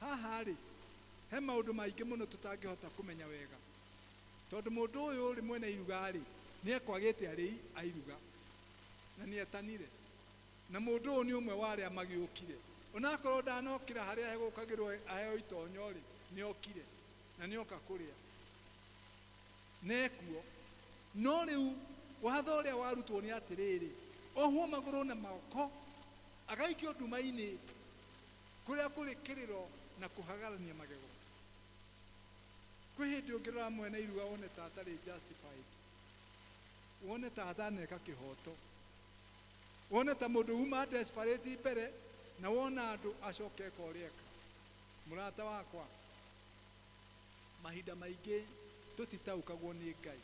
Haha rĩ, he maũndũ maingĩ mũno tũtangĩhota kũmenya wega, tondũ mũndũ ũyũ rĩ mwene iruga rĩ, nĩ ekwagĩte arĩi a iruga na nĩ etanire, na mũndũ ũyũ nĩ ũmwe wa arĩa magĩũkire. Onakorwo ndanokĩra harĩa hegũkagĩrwo aheo itonyo rĩ, nĩ okire na nĩ oka kũrĩa nekuo. No rĩu watho ũrĩa warutwo nĩ atĩrĩrĩ, ohwo magũrũ na moko agaikio nduma-inĩ kũrĩa kũrĩ kĩrĩro na kũhagarania magego. Kwĩ hĩndĩ ũngĩrora mwene iruga wone ta atarĩ justified, wone ta ataneka kĩhoto, wone ta mũndũ uma desperate mbere, na wona andũ acoke eka ũrĩa eka. Mũrata wakwa, mahinda maingĩ tũtitaũkagwo nĩ Ngai,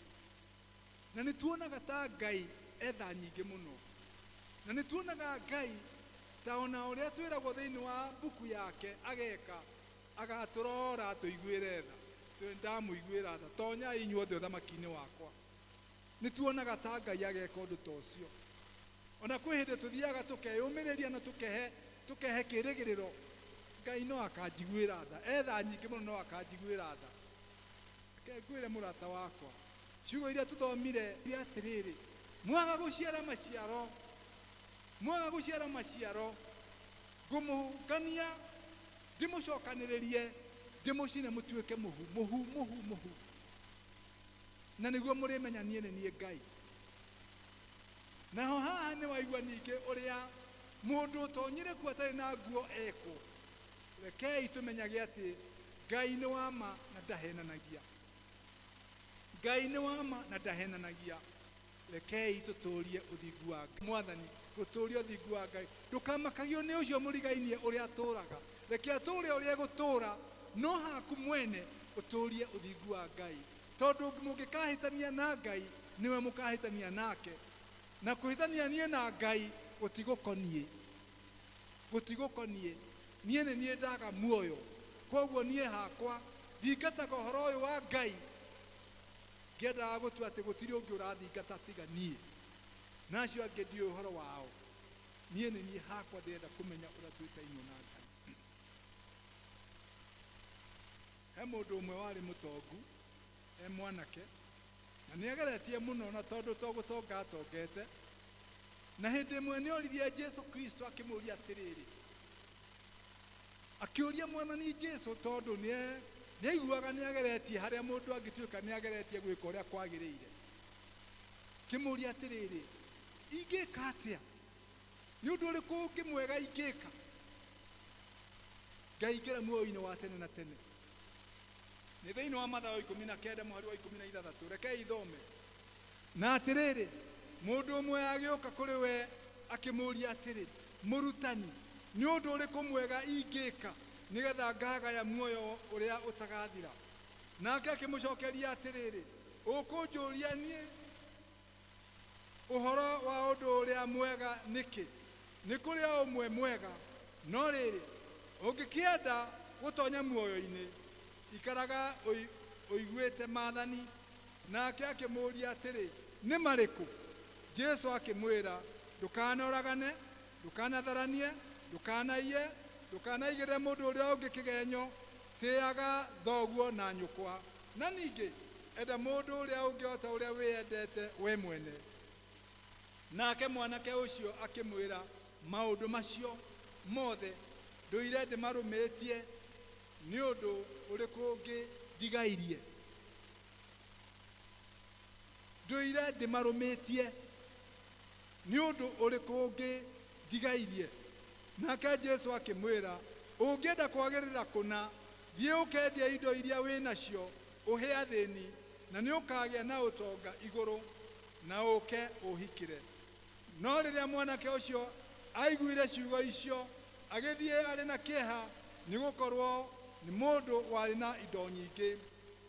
na nĩ tuonaga ta Ngai etha nyingĩ mũno, na nĩ tuonaga Ngai ta ona ũrĩa twĩragwo thĩinĩ wa mbuku yake ageka, agatũrora atũiguĩre tha, ndamũiguĩra tha, tonyai inyuothe ũthamaki-inĩ wakwa. Nĩ tuonaga ta Ngai ageka ũndũ ta ũcio. Ona kwĩ hĩndĩ tũthiaga tũkeyũmĩrĩria na tũkehe kĩrĩgĩrĩro, Ngai no akanjiguĩra tha, etha nyingĩ mũno no akanjiguĩra tha. Reke ngwĩre mũrata wakwa, ciugo iria tũthomire atĩrĩrĩ, mwaga gũciara maciaro, mwaga gũciara maciaro, ngũmũngania ndĩmũcokanĩrĩrie, ndĩmũcine mũtuĩke mũhu, mũhu, mũhu, mũhu, na nĩguo mũrĩmenya niĩ nĩ niĩ Ngai. Naho haha nĩ waigua ningĩ ũrĩa mũndũ ũtonyire kuo atarĩ na nguo ekwo. Rekei tũmenyage atĩ Ngai nĩ wa ma na ndahenanagia. Ngai nĩ wa ma na ndahenanagia. Rekei tũtũrie ũthingu wa Ngai. Mwathani, gũtũria ũthingu wa Ngai. Ndũkamakagio nĩ ũcio mũrigainie ũrĩa atũraga. Reke atũre ũrĩa egũtũra, no haku mwene ũtũrie ũthingu wa Ngai. Tondũ mũngĩkahĩtania na Ngai, nĩwe mũkahĩtania nake. Na kũhĩtania niĩ na Ngai gũtigũkoniĩ. Gũtigũkoniĩ. Niĩ nĩ niĩ ndaga muoyo. Kwoguo niĩ hakwa thingataga ũhoro ũyũ wa Ngai, ngĩendaga gũtua atĩ gũtirĩ ũngĩ ũrathingata tiga niĩ, na acio angĩ ndiũĩ ũhoro wao. Niĩ nĩ niĩ hakwa ndĩrenda kũmenya ũrĩa twĩtainwo na Ngai. He mũndũ ũmwe warĩ mũtongu, e mwanake, na nĩageretie mũno na tondũ to gũtonga atongete. Na hĩndĩ ĩmwe nĩoririe Jesu Kristo akĩmũũria atĩrĩrĩ, akĩũria Mwathani Jesu tondũ nĩaiguaga nĩageretie harĩa mũndũ angĩtuĩka nĩageretie gwĩka ũrĩa kwagĩrĩire. Kĩmũũria atĩrĩrĩ, ingĩka atĩa? Nĩ ũndũ ũrĩkũ ũngĩ mwega ingĩka ngaingĩra muoyo-inĩ wa tene na tene? Nĩ thĩinĩ wa Mathayo 19 mũhari wa 16, rekei ithome. Na atĩrĩrĩ, mũndũ ũmwe agĩũka kũrĩ we akĩmũũria atĩrĩ, mũrutani, nĩ ũndũ ũrĩkũ mwega ingĩka nĩgetha ngagaya muoyo ũrĩa ũtagathira? Nake akĩmũcokeria atĩrĩrĩ, ũkũnjũria niĩ ũhoro wa ũndũ ũrĩa mwega nĩkĩ? Nĩ kũrĩ o ũmwe mwega, no rĩrĩ, ũngĩkĩenda gũtonya muoyo-inĩ, ikaraga ũiguĩte maathani. Nake akĩmũũria atĩrĩ, nĩ marĩkũ? Jesu akĩmwĩra, ndũkanoragane, ndũkanatharanie, ndũkanaiye, ndũkanaigĩrĩre mũndũ ũrĩa ũngĩ kĩgenyo, tĩaga thoguo na nyũkwa, na ningĩ enda mũndũ ũrĩa ũngĩ o ta ũrĩa wĩyendete we mwene. Nake mwanake ũcio akĩmwĩra, maũndũ macio mothe ndũire ndĩmarũmĩtie, nĩ ũndũ ũrĩkũ ũngĩ ndigairie? Ndũire ndĩmarũmĩtie, nĩ ũndũ ũrĩkũ ũngĩ ndigairie? Nake Jesu akĩmwĩra, ũngĩenda kwagĩrĩra kũna, thiĩ ũkendie indo iria wĩ nacio ũhe athĩni, na nĩ ũkagĩa na ũtonga igũrũ, na ũke ũhikĩre. No rĩrĩa mwanake ũcio aiguire ciugo icio, agĩthiĩ arĩ na kĩeha, nĩ gũkorwo nĩ mũndũ warĩ na indo nyingĩ.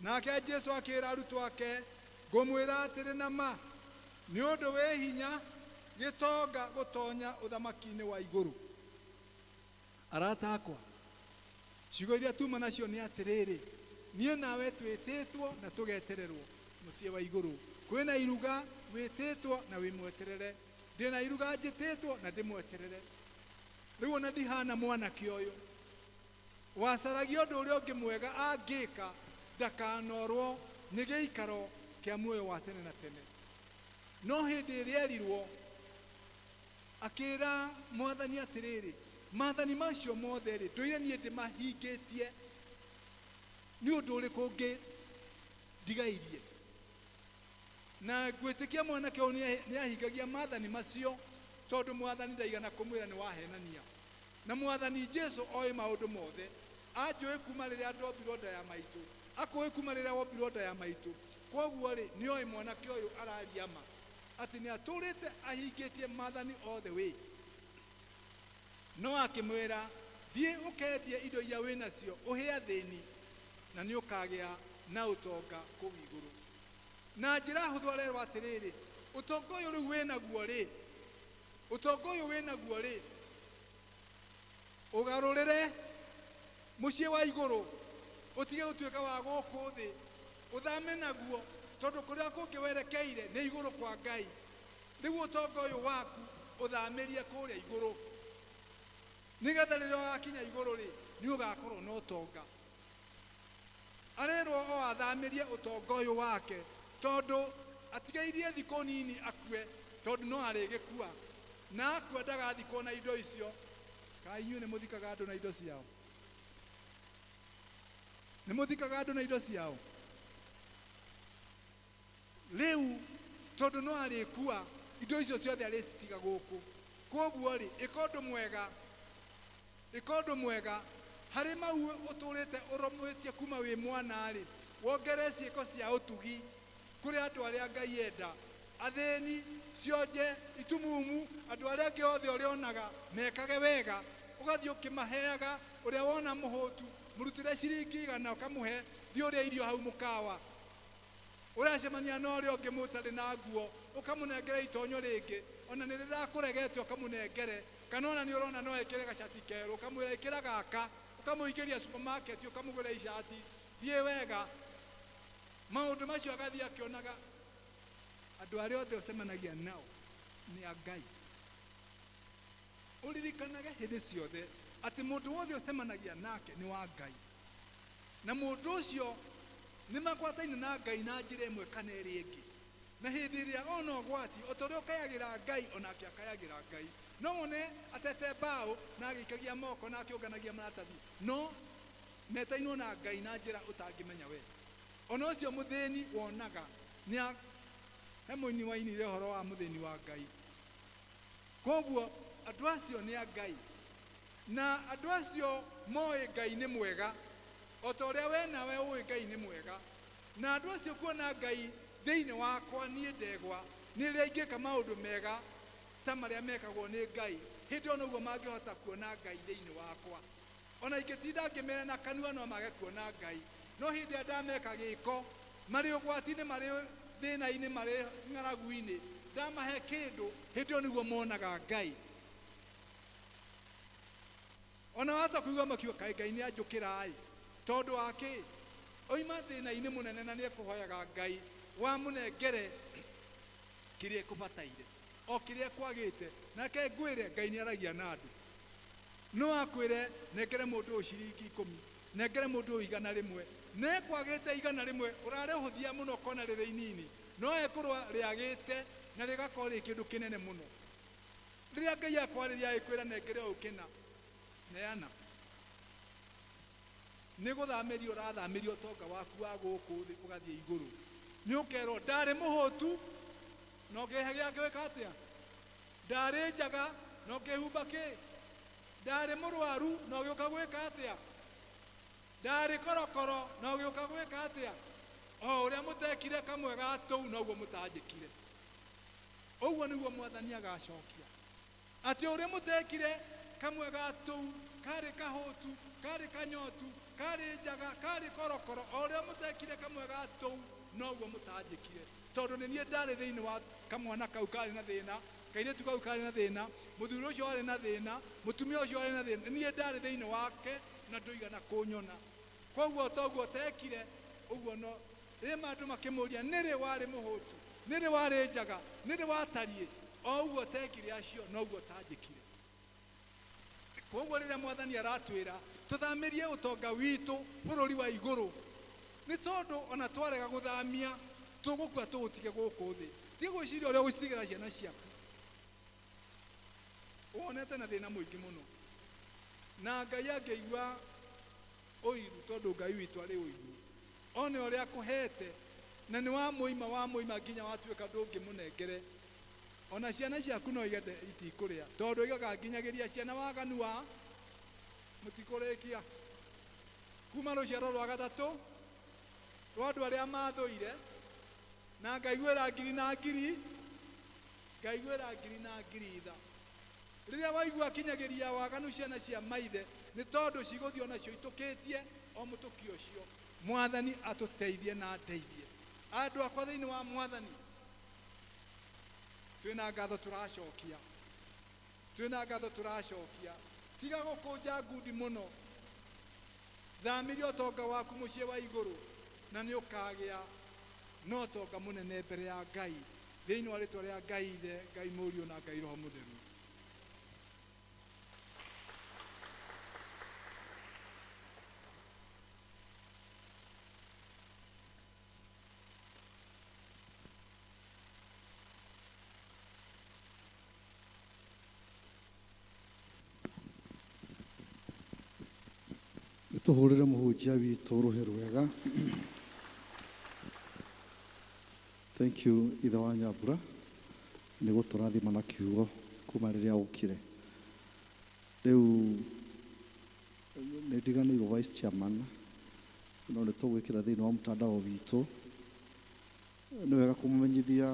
Nake Jesu akĩĩra arutwo ake, ngũmwĩra atĩrĩ na ma, nĩ ũndũ wĩ hinya gĩtonga gũtonya ũthamaki-inĩ wa igũrũ. Arata akwa, ciugo iria tuma nacio nĩ atĩrĩrĩ, niĩ nawe twĩtĩtwo na tũgetererwo mũciĩ wa igũrũ. Kwĩna iruga wĩtĩtwo na wĩmweterere, ndĩna iruga njĩtĩtwo na ndĩmweterere. Rĩu ona ndihana mwanake ũyũ wacaragia ũndũ ũrĩa ũngĩ mwega angĩka ndakanorwo nĩ gĩikaro kĩa muoyo wa tene na tene. No hĩndĩ ĩrĩa erirwo, akĩra Mwathani atĩrĩrĩ, maathani macio mothe rĩ, ndũire niĩ ndĩmahingĩtie, nĩ ũndũ ũrĩkũ ũngĩ ndigairie? Na ngwĩtĩkia mwanake ũyũ nĩahingagia maathani macio, tondũ Mwathani ndaigana kũmwĩra nĩ wahenania. Na Mwathani Jesu oĩ maũndũ mothe, anjũĩ kuma rĩrĩa ndombirwo nda ya maitũ, akũĩ kuma rĩrĩa wombirwo nda ya maitũ. Kwoguo rĩ, nĩoĩ mwanake ũyũ araria ma, atĩ nĩatũrĩte ahingĩtie maathani othe wĩ. No akĩmwĩra, thiĩ ũkendie indo iria wĩ nacio ũhe athĩni, na nĩ ũkagĩa na ũtonga kũu igũrũ. Na njĩra hũthũ arerwo atĩrĩrĩ, ũtonga ũyũ rĩu wĩ naguo rĩ, ũtonga ũyũ wĩ naguo rĩ, ũgarũrĩre mũciĩ wa igũrũ, ũtige gũtuĩka wa gũkũ thĩ, ũthame naguo, tondũ kũrĩa kũngĩ werekeire nĩ igũrũ kwa Ngai. Rĩu ũtonga ũyũ waku ũthamĩrie kũrĩa igũrũ, nĩgetha rĩrĩa ũgakinya igũrũ rĩ, nĩ ũgakorwo na ũtonga. Arerwo o athamĩrie ũtonga ũyũ wake, tondũ atigairie thikũ nini akue, tondũ no arĩgĩkua, na akua ndagathikwo na indo icio. Kaĩ inyuĩ nĩ mũthikaga andũ na indo ciao? Nĩ mũthikaga andũ na indo ciao? Rĩu tondũ no arĩkua, indo icio ciothe arĩcitiga gũkũ. Kwoguo rĩ, ĩka ũndũ mwega, ĩka ũndũ mwega harĩ mau ũtũrĩte ũrũmĩtie kuma wĩ mwana rĩ, wongerere ciĩko cia ũtugi kũrĩ andũ arĩa Ngai enda, athĩni, cionje, itumumu, andũ arĩa angĩ othe ũrĩa onaga mekage wega, ũgathiĩ ũkĩmaheaga. Ũrĩa wona mũhũtu mũrutĩre ciringi 100 ũkamũhe, thiĩ ũrĩe irio hau mũkawa. Ũracemania na ũrĩa ũngĩ mũtarĩ na nguo, ũkamũnengere itonyo rĩngĩ, ona nĩ rĩrakũregete ũkamũnengere, kana ona nĩ ũrona no ekĩre gacati kerũ, ũkamwĩra ĩkĩra gaka, ũkamũingĩria supermarket ũkamũgũra icati, thiĩ wega. Maũndũ macio agathiĩ akĩonaga andũ arĩa othe ũcemanagia nao nĩ a Ngai. Ũririkanage hĩndĩ ciothe atĩ mũndũ wothe ũcemanagia nake nĩ wa Ngai. Na mũndũ ũcio nĩ magwataine na Ngai na njĩra ĩmwe kana ĩrĩa ĩngĩ. Na hĩndĩ ĩrĩa ona ũgwati, o ta ũrĩa ũkayagĩra Ngai, onake akayagĩra Ngai. No wone atete mbaũ na agĩikagia moko na akĩũnganagia maratathi, no metainwo na Ngai na njĩra ũtangĩmenya we. Ona ũcio mũthĩni wonaga nĩ he mũini wainire ũhoro wa mũthĩni wa Ngai. Koguo andũ acio nĩ a Ngai, na andũ acio moĩ Ngai nĩ mwega o ta ũrĩa we nawe ũĩ Ngai nĩ mwega. Na andũ acio kuona Ngai thĩinĩ wakwa niĩ ndegwa nĩ rĩrĩa ingĩka maũndũ mega ta marĩa mekagwo nĩ Ngai, hĩndĩ ĩyo noguo mangĩhota kuona Ngai thĩinĩ wakwa. Ona ingĩtinda ngĩmera na kanua no mage kuona Ngai, no hĩndĩ ĩrĩa ndameka gĩko, marĩ ũgwati-inĩ, marĩ thĩna-inĩ, marĩ ng'aragu-inĩ, ndamahe kĩndũ, hĩndĩ ĩyo nĩguo monaga Ngai. Ona wahota kũigua makiuga kaĩ Ngai nĩ anjũkĩra-ĩ, tondũ wa kĩ? Oima thĩna-inĩ mũnene na nĩ ekũhoyaga Ngai wamũnengere kĩrĩa ekũbataire, o kĩrĩa ekwagĩte. Nake ngwĩre Ngai nĩ aragia na andũ. No akwĩre nengere mũndũ ũyũ ciringi 10, nengere mũndũ ũyũ 100. Na ekwagĩte 100 ũrarĩhũthia mũno ũkona rĩrĩ inini, no ekorwo rĩagĩte na rĩgakorwo rĩ kĩndũ kĩnene mũno. Rĩrĩa Ngai akwarĩria agĩkwĩra nengere ũyũ kĩna, neana. Nĩ gũthamĩria ũrathamĩria ũtonga waku wa gũkũ thĩ ũgathiĩ igũrũ. Nĩ ũkerwo ndarĩ mũhũtu na ũkĩhe gĩa gwĩka atĩa, ndarĩ njaga na ũkĩhumba kĩ, ndarĩ mũrwaru na ũgĩũka gwĩka atĩa, ndarĩ korokoro na ũgĩũka gwĩka atĩa. O ũrĩa mũtekire kamwe ga tũu noguo mũtanjĩkire. Ũguo nĩguo Mwathani agacokia, atĩ ũrĩa mũtekire kamwe ga tũu, karĩ kahũtu, karĩ kanyotu, karĩ njaga, karĩ korokoro, o ũrĩa mũtekire kamwe ga tũu noguo mũtanjĩkire. Tondũ nĩ niĩ ndarĩ thĩinĩ wa kamwana kau karĩ na thĩna, kairĩtu kau karĩ na thĩna, mũthuri ũcio warĩ na thĩna, mũtumia ũcio warĩ na thĩna, niĩ ndarĩ thĩinĩ wake na ndũigana kũnyona. Koguo toguo tekire ũguo no rĩma andũ makĩmũria nĩrĩ warĩ mũhũtu, nĩrĩ warĩ njaga, nĩrĩ watariĩ, o ũguo tekire acio noguo tanjĩkire. Koguo rĩrĩa Mwathani aratwĩra tũthamĩrie ũtonga witũ bũrũri wa igũrũ, nĩ tondũ ona twarega gũthamia tũgũkua tũgũtige gũkũ thĩ. Tiga gwĩciria ũrĩa ũgũcitigĩra ciana ciaku, wonete na thĩna mũingĩ mũno. Na Ngai angĩigua ũiru, tondũ Ngai witũ arĩ ũiru, one ũrĩa akũhete na nĩ wamũima nginya watuĩka ndũngĩmũnengere. Ona ciana ciaku no igende itikũrĩa, tondũ igaga nginyagĩria ciana waganu wa mũtikũrĩkia. Kuma rũciaro rwa gatatũ rwa andũ arĩa mathũire, na ngaiguĩra ngiri na ngiri, ngaiguĩra ngiri na ngiri tha. Rĩrĩa waigua kinyagĩria waganu ciana cia maithe, nĩ tondũ cigũthiĩ onacio itũkĩtie o mũtũki ũcio. Mwathani atũteithie na andeithie. Andũ akwa thĩinĩ wa Mwathani, twĩna ngatho tũracokia, twĩna ngatho tũracokia. Tiga gũkũnja ngundi mũno, thamĩria ũtonga waku mũciĩ wa igũrũ, na nĩ ũkagĩa na ũtonga mũnene mbere ya Ngai, thĩinĩ wa rĩtwa rĩa Ngai Ithe, Ngai Mũriũ na Ngai Roho Mũtheru. Tũhũrĩre mũhunjia witũ rũhĩ rwega. Thank you ithe wa Nyambura nĩ gũtũrathima na kiugo kuma rĩrĩa ũkire. Rĩu nĩ ndiganĩirwo vice chairman, no nĩ tũgwĩkĩra thĩinĩ wa mtandao witũ. Nĩ wega kũmũmenyithia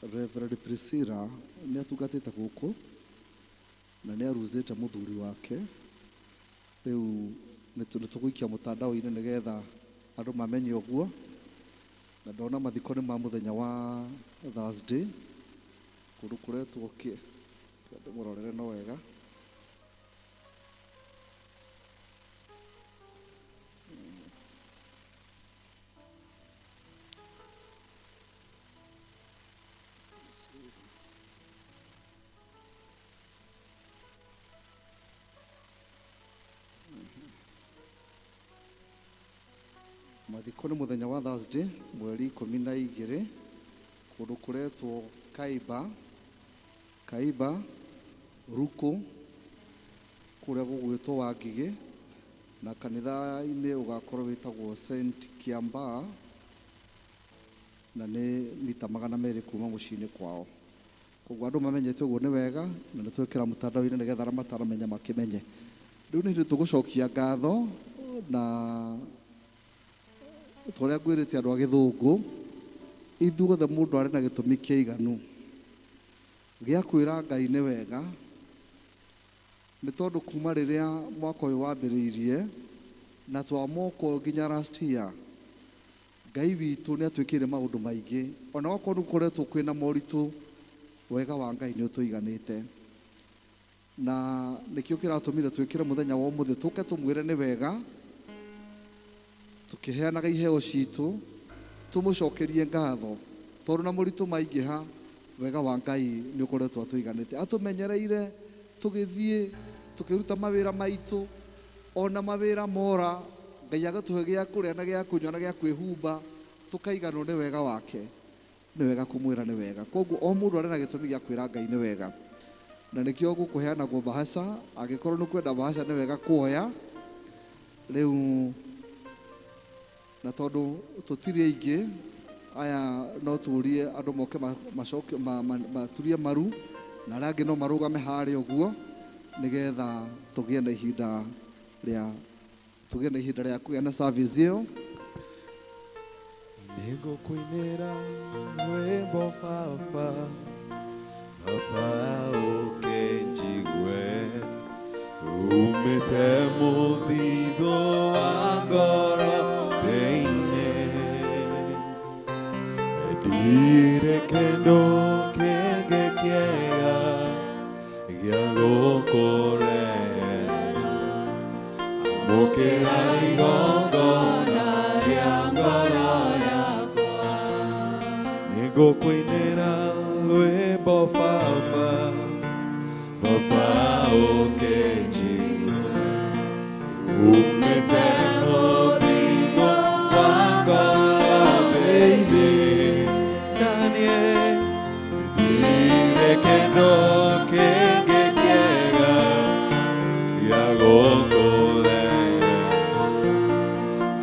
Reverend Priscilla nĩ atungatĩte gũkũ na nĩ aruzĩte mũthuri wake. Rĩu nĩ tũgũikia mũtandao-inĩ nĩgetha andũ mamenye ũguo. Na ndona mathiko nĩ ma mũthenya wa Thursday kũndũ kũretwo kĩ, ndĩmũrorere no wega. Thikũ nĩ mũthenya wa Thursday mweri 12 kũndũ kũretwo Kaiba Kaiba Ruku kũrĩa gũgwĩtwo Wangigĩ na kanitha-inĩ ũgakorwo wĩtagwo St Kiambaa na nĩ mita 200 kuma mũciĩ-inĩ kwao. Koguo andũ mamenyete ũguo nĩ wega na nĩ twekĩra mũtandao-inĩ nĩgetha arĩa mataramenya makĩmenye. Rĩu nĩ hĩndĩ tũgũcokia ngatho na ta ũrĩa ngwĩrĩte andũ a gĩthũngũ ithuothe mũndũ arĩ na gĩtũmi kĩiganu gĩa kwĩra Ngai nĩ wega nĩ tondũ kuma rĩrĩa mwaka ũyũ wambĩrĩirie na twamoka ũyũ nginya last year Ngai witũ nĩ atwĩkĩire maũndũ maingĩ ona wakorwo nĩ gũkoretwo kwĩna moritũ wega wa Ngai nĩ ũtũiganĩte na nĩkĩo kĩratũmire twĩkĩre mũthenya wa ũmũthĩ tũke tũmwĩre nĩ wega tũkĩheanaga iheo citũ tũmũcokerie ngatho tondũ na moritũ maingĩha wega wa Ngai nĩ ũkoretwo atũiganĩte atũmenyereire tũgĩthiĩ tũkĩruta mawĩra maitũ ona mawĩra mora Ngai agatũhe gĩa kũrĩa na gĩa kũnyua na gĩa kwĩhumba tũkaiganwo nĩ wega wake nĩ wega kũmwĩra nĩ wega. Koguo o mũndũ arĩ na gĩtũmi gĩa kwĩra Ngai nĩ wega na nĩkĩo gũkũheanagwo bahaca angĩkorwo nĩ kwenda bahaca nĩ wega kuoya rĩu na tondũ tũtirĩ aingĩ aya no tũrie andũ moke macoke maturie maru na arĩa angĩ no marũgame harĩa ũguo nĩgetha tũgĩe na ihinda rĩa kũgĩa na service ĩyo. Nĩngũkũinĩra rwĩmbo baba baba ũke njigue umĩte mũthithũ wa ngoro thĩinĩ ndirĩ kĩndũ kĩngĩ kĩega gĩa gũkũrehe amũkĩra igongona rĩa ngoro yakwa. Nĩngũkũinĩra rwĩmbo baba baba ũke njigue umĩte mũthithũ wa ngoro thĩinĩ na niĩ ndirĩ kĩndũ kĩngĩ kĩega gĩa gũkũrehe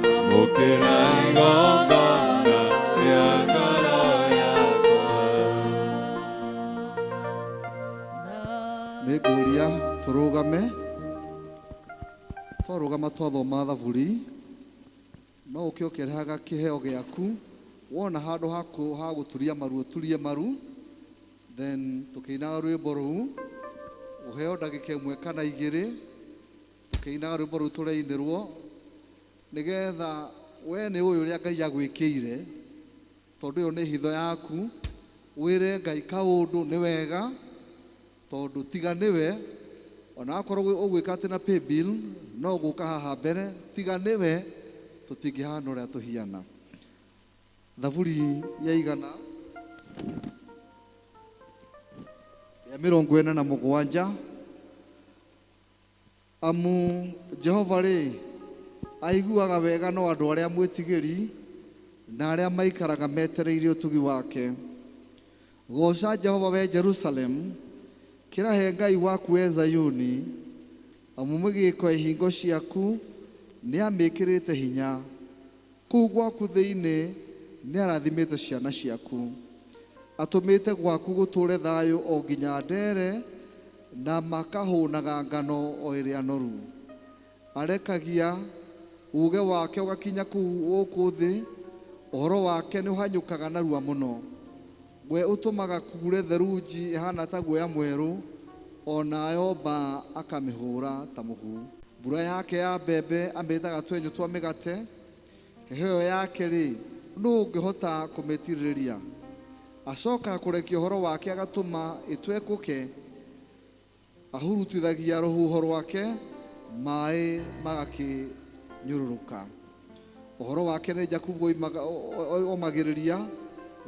amũkĩra igongona rĩa ngoro yakwa. Nĩngũria tũrũgame twarũgama twathoma thaburi no ũke ũkĩrehaga kĩheo gĩaku wona handũ ha gũturia maru ũturie maru then tũkĩinaga rwĩmbo rũu ũheo ndagĩka 1 kana 2 tũkĩinaga rwĩmbo rũu tũreinĩrwo nĩgetha we nĩ ũyũ ũrĩa Ngai agwĩkĩire tondũ ĩyo nĩ hitho yaku wĩre Ngai kaũndũ nĩ wega tondũ tiga nĩwe ona akorwo ũgwĩka atĩ na paybill no gũka haha mbere tiga nĩwe tũtingĩhana ũrĩa tũhiana. Thaburi ya 147 amu Jehova rĩ aiguaga wega no andũ arĩa mwĩtigĩri na arĩa maikaraga metereire ũtugi wake. Goca Jehova we Jerusalem kĩrahe Ngai waku we Zayuni amu mĩgĩko ya ihingo ciaku nĩamĩkĩrĩte hinya kũu gwaku thĩinĩ nĩarathimĩte ciana ciaku atũmĩte gwaku gũtũũre thayũ o nginya ndere na makahũnaga ngano o ĩrĩa noru. Arekagia uge wake ũgakinya kũu gũkũ thĩ ũhoro wake nĩ ũhanyũkaga narua mũno. We ũtũmaga kuure therunji ĩhana ta guoya mwerũ onayo mbaa akamĩhũra ta mũhu. Mbura yake ya mbembe amĩĩtaga twenyũ twa mĩgate heho ĩyo yake rĩ nũ ũngĩhota kũmĩtirĩrĩria? Acokaga kũrekia ũhoro wake agatũma ĩtwekũke ahurutithagia rũhuho rwake maĩ magakĩnyũrũrũka. Ũhoro wake nĩ Jakubu omagĩrĩria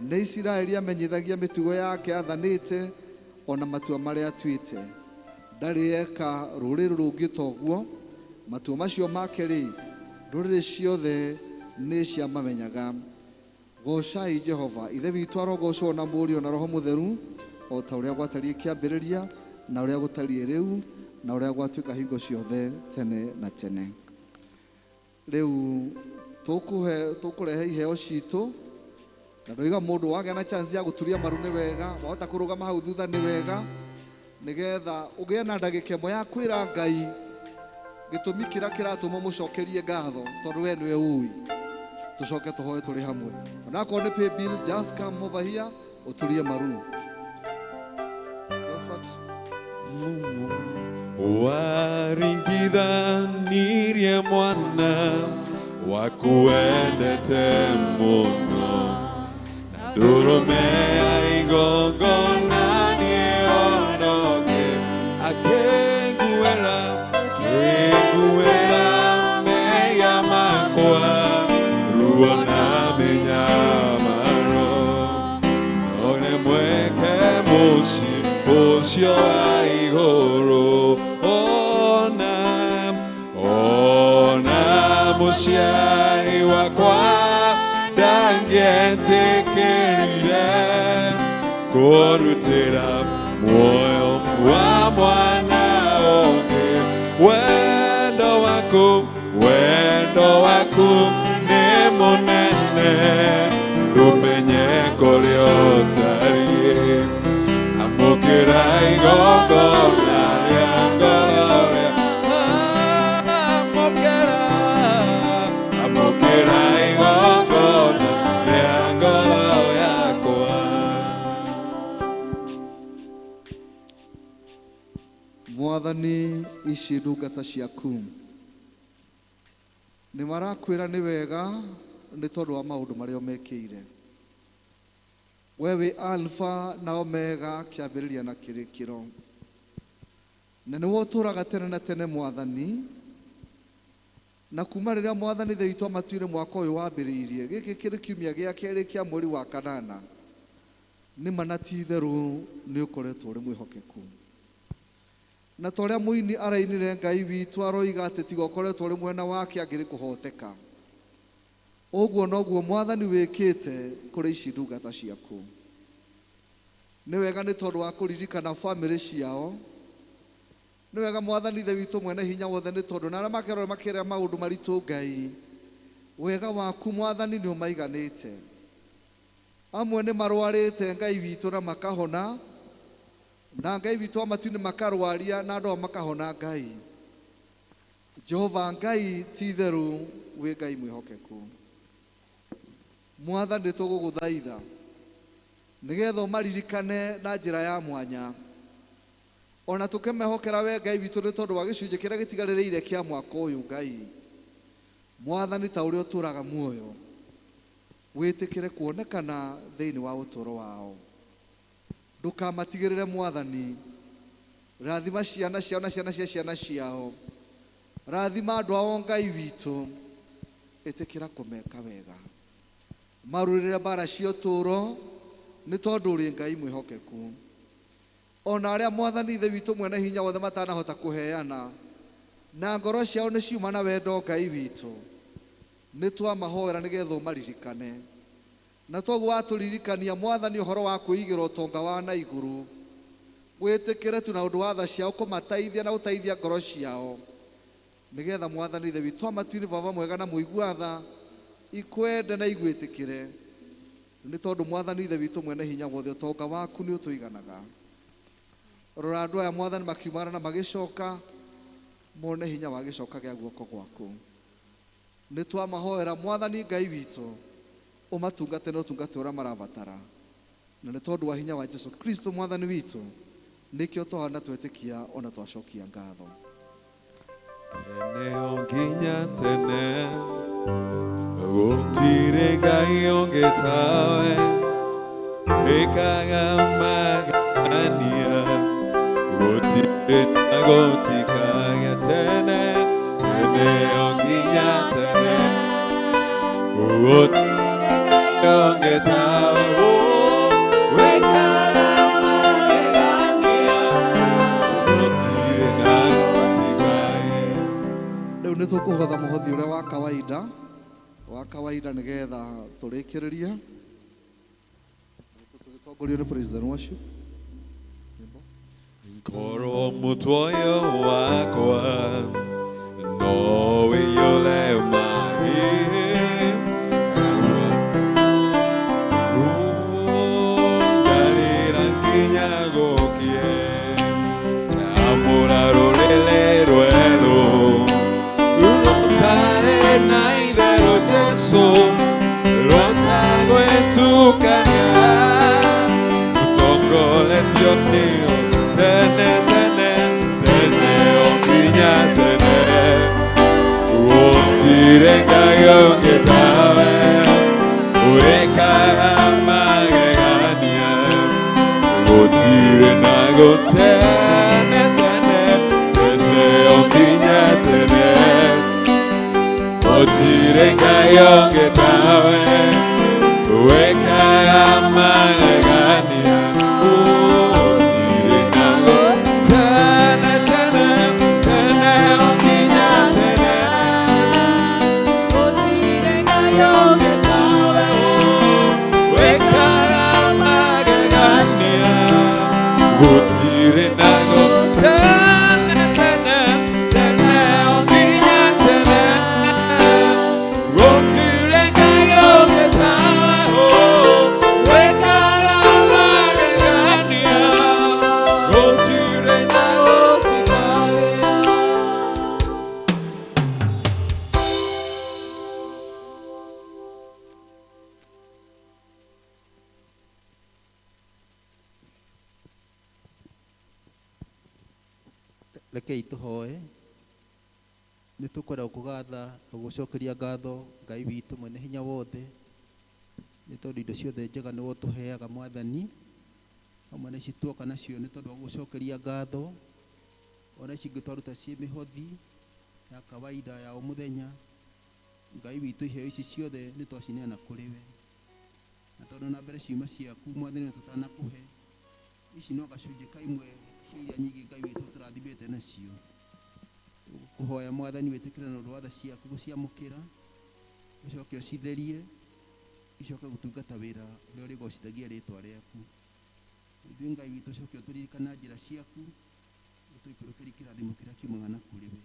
nĩ Isiraeli amenyithagia mĩtugo yake athanĩte ona matua marĩa atuĩte. Ndarĩ eka rũrĩrĩ rũngĩ ta ũguo matua macio make rĩ ndũrĩrĩ ciothe nĩ ciamamenyaga. Goocai Jehova. Ithe witũ arogocwo na Mũriũ na Roho Mũtheru, o ta ũrĩa gwatariĩ kĩambĩrĩria na ũrĩa gũtariĩ rĩu na ũrĩa gwatuĩka hingo ciothe tene na tene. Rĩu tũkũrehe iheo citũ, na ndoiga mũndũ wagĩa na chance ya gũturia maru nĩ wega, wahota kũrũgama hau thutha nĩ wega, nĩgetha ũgĩe na ndagĩka ĩmwe ya kwĩra Ngai gĩtũmi kĩrĩa kĩratũma mũcokerie ngatho, tondũ we nĩwe ũĩ. Tũcoke tũhoe tũrĩ hamwe. Onakorwo nĩ pay bill, just come over here ũturie maru. Waringithanirie mwana wakuendete mũno, na ndũrũme ya igongona nĩonoke, akĩnguĩra mehia makwa, ruo na mĩnyamaro, one mweke mũciĩ ũcio wa igũrũ. Ona mũciari wakwa ndangĩetĩkĩrire kũrutĩra muoyo wa mwana ũngĩ. Wendo waku nĩ mũnene, ndũmenye kũrĩa ũtariĩ. Amũkĩra igongona rĩa ngoro amũkĩra igongona rĩa ngoro yakwa. Mwathani, ici ndungata ciaku nĩ marakwĩra nĩ wega nĩ tondũ wa maũndũ marĩa mekĩire. We wĩ Alpha na Omega, kĩambĩrĩria na kĩrĩkĩro, na nĩwe ũtũũraga tene na tene Mwathani. Na kuma rĩrĩa Mwathani Ithe witũ amatuire mwaka ũyũ wambĩrĩirie, gĩkĩ kĩrĩ kiumia gĩa kerĩ kĩa mweri wa kanana, nĩ ma na ti itherũ nĩ ũkoretwo ũrĩ mwĩhokeku. Na ta ũrĩa mũini arainire Ngai witũ aroiga atĩ tiga ũkoretwo ũrĩ mwena wake angĩrĩ kũhoteka, ũguo noguo Mwathani wĩkĩte kũrĩ ici ndungata ciaku. Nĩ wega nĩ tondũ wa kũririkana bamĩrĩ ciao. Nĩ wega Mwathani Ithe witũ mwene hinya wothe, nĩ tondũ na arĩa makerwo makĩrĩa maũndũ maritũ Ngai, wega waku Mwathani nĩ ũmaiganĩte. Amwe nĩ marwarĩte Ngai witũ na makahona, na Ngai witũ wa matu-inĩ makarwaria na andũ ao makahona. Ngai Jehova Ngai, ti itherũ wĩ Ngai mwĩhokeku. Mwathani tũgũgũthaitha nĩgetha ũmaririkane na njĩra ya mwanya, ona tũkĩmehokera we Ngai witũ nĩ tondũ wa gĩcunjĩ kĩrĩa gĩtigarĩrĩire kĩa mwaka ũyũ. Ngai Mwathani, ta ũrĩa ũtũũraga muoyo, wĩtĩkĩre kuonekana thĩinĩ wa ũtũũro wao. Ndũkamatigĩrĩre Mwathani, rathima ciana ciao na ciana cia ciana ciao, rathima andũ ao Ngai witũ, ĩtĩkĩra kũmeka wega, marũĩrĩre mbara cia ũtũũro nĩ tondũ ũrĩ Ngai mwĩhokeku. Ona arĩa Mwathani Ithe witũ mwene hinya wothe matanahota kũheana, na ngoro ciao nĩ ciuma na wendo Ngai witũ, nĩ twamahoera nĩgetha ũmaririkane. Na toguo watũririkania Mwathani ũhoro wa kwĩigĩra ũtonga wa na igũrũ, wĩtĩkĩre tu na ũndũ wa tha ciao kũmateithia na gũteithia ngoro ciao, nĩgetha Mwathani Ithe witũ wa matu-inĩ, Baba mwega na mũigua tha, ikwende na igwĩtĩkĩre, nĩ tondũ Mwathani Ithe witũ mwene hinya wothe ũtonga waku nĩ ũtũiganaga. Rora andũ aya Mwathani makiumagara na magĩcoka, mone hinya wa gĩcoka gĩa guoko gwaku. Nĩ twamahoera Mwathani Ngai witũ, ũmatungate na ũtungate ũrĩa marabatara, na nĩ tondũ wa hinya wa Jesu Kristo Mwathani witũ, nĩkĩo twahoya twetĩkia ona twacokia ngatho. Tene o nginya tene, gũtirĩ Ngai ũngĩ tawe, wĩkaga magegania, gũtirĩ na gũtikagĩa. Tene, tene o nginya tene, gũtirĩ ũngĩ tawe, wĩkaga magegania, gũtirĩ na gũtikagĩa. Rĩu nĩ tũkũhotha mũhothi ũrĩa wa kawaida. Wa kawaida nĩgetha tũrĩkĩrĩrie tũgĩtongorio nĩ praise and worship. Korwo mutuoyo wakwa no wiyũre maĩ ngarĩra nginya gũkie ndamũra rũrĩrĩ rwerũ rũtarĩ na itherũ Jesũ rũtagwĩtukania rũtongoretio nĩo tene tene tene o nginya tene gũtirĩ Ngai ũngĩ tawe wĩkaga magegania gũtirĩ na gũtene tene tene o nginya tene gũtirĩ Ngai ũngĩ tawe wĩkaga magegania gũtirĩ na gũtene tene tene o nginya tene gũtirĩ Ngai ũngĩ tawe wĩkaga magegania gũtirĩ na gũtene tene tene o nginya tene gũtirĩ Ngai ũngĩ tawe wĩkaga magegania gũtirĩ na gũtirĩ. Rekei tũhoe. Nĩ tũkwenda gũkũgatha na gũgũcokeria ngatho Ngai witũ mwene hinya wothe, nĩ tondũ indo ciothe njega nĩwe ũtũheaga Mwathani, hamwe na ici tuoka nacio nĩ tondũ wa gũgũcokeria ngatho, ona ici ingĩ twaruta ciĩ mĩhothi ya kawaida ya o mũthenya. Ngai witũ iheo ici ciothe nĩ twacineana kũrĩ we, na tondũ na mbere ciuma ciaku Mwathani na tũtanakũhe ici no gacunjĩ ka imwe cia iria nyingĩ Ngai witũ tũrathimĩte nacio. Kũhoya Mwathani wĩtĩkĩre na ũndũ wa tha ciaku gũciamũkĩra, ũcoke ũcitherie, icoke gũtungata wĩra ũrĩa ũrĩgocithagia rĩtwa rĩaku. Ithuĩ Ngai witũ ũcoke ũtũririkana njĩra ciaku, ũtũikũrũkĩrie kĩrathimo kĩrĩa kiumaga na kũrĩ we.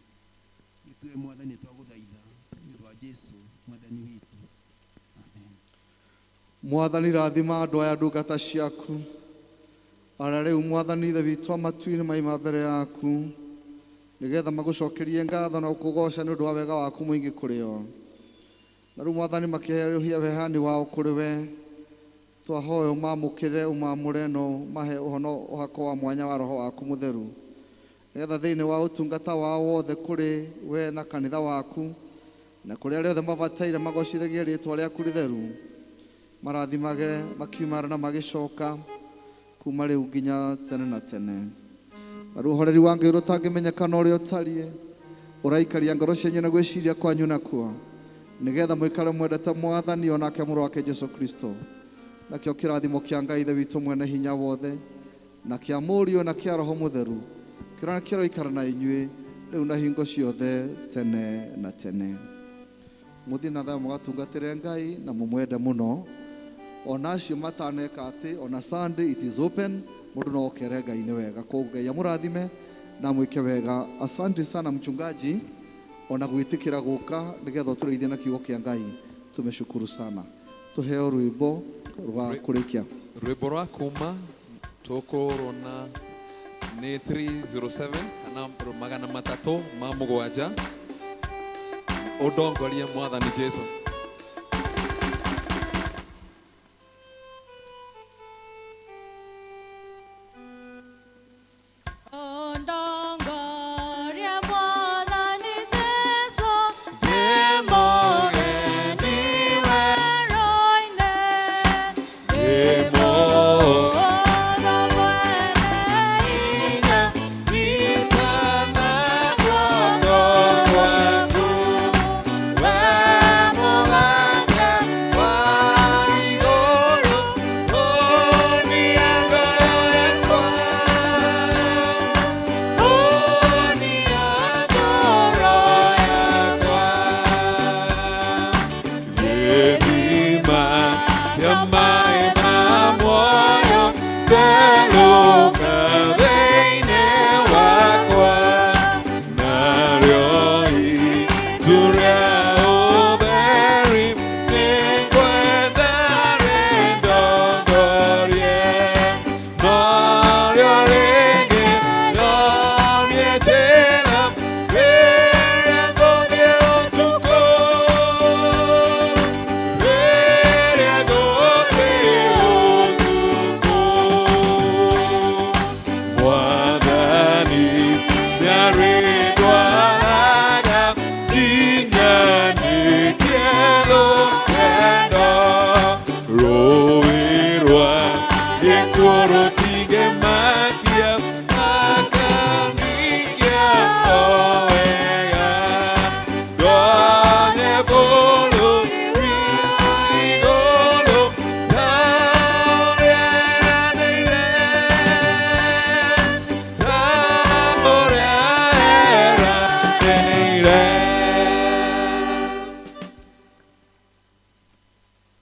Ithuĩ Mwathani twagũthaitha nĩ ũndũ wa Jesũ Mwathani witũ. Amen. Mwathani rathima andũ aya ndungata ciaku arĩa rĩu Mwathani Ithe witũ wa matu-inĩ maima mbere yaku nĩgetha magũcokerie ngatho na gũkũgoca nĩ ũndũ wa wega waku mũingĩ kũrĩ o. Na rĩu Mwathani makĩherũhia wehani wao kũrĩ we, twahoya ũmamũkĩre ũmamũre no mahe ũhako wa mwanya wa Roho waku mũtheru nĩgetha thĩinĩ wa ũtungata wao wothe kũrĩ we na kanitha waku na kũrĩ arĩa othe mabataire magocithagie rĩtwa rĩaku rĩtheru, marathimage makiumara na magĩcoka kuma rĩu nginya tene na tene. Na rĩu ũhoreri wa Ngai ũrĩa ũtangĩmenyeka na ũrĩa ũtariĩ ũraikaria ngoro cianyu na gwĩciria kwanyu nakuo nĩgetha mũikare mwendete Mwathani o nake mũrũ wake Jesũ Kristo. Nakĩo kĩrathimo kĩa Ngai Ithe witũ mwene hinya wothe na kĩa Mũriũ na kĩa Roho Mũtheru kĩrĩa kĩroikara na inyuĩ rĩu na hingo ciothe tene na tene. Mũthiĩ na thayũ mũgatungatĩre Ngai na mũmwende mũno. Ona acio mataneka atĩ ona Sunday it is open, mũndũ no okere Ngai nĩ wega. Koguo Ngai amũrathime na mwĩke wega. Asante sana mchungaji ona gwĩtĩkĩra gũka nĩgetha ũtũrĩithie na kiugo kĩa Ngai. Tumeshukuru sana. Tuheo rwĩmbo rwa kũrĩkia. Rwĩmbo rwa kuma tũkũrona nĩ 307 kana 307 ũndongorie Mwathani Jesũ. Ondongorie Mwathani Jesũ, Ndĩ mũgeni werũ-inĩ, ndĩ mũndũ mwene hinya, Nitana guoko gwaku, we No.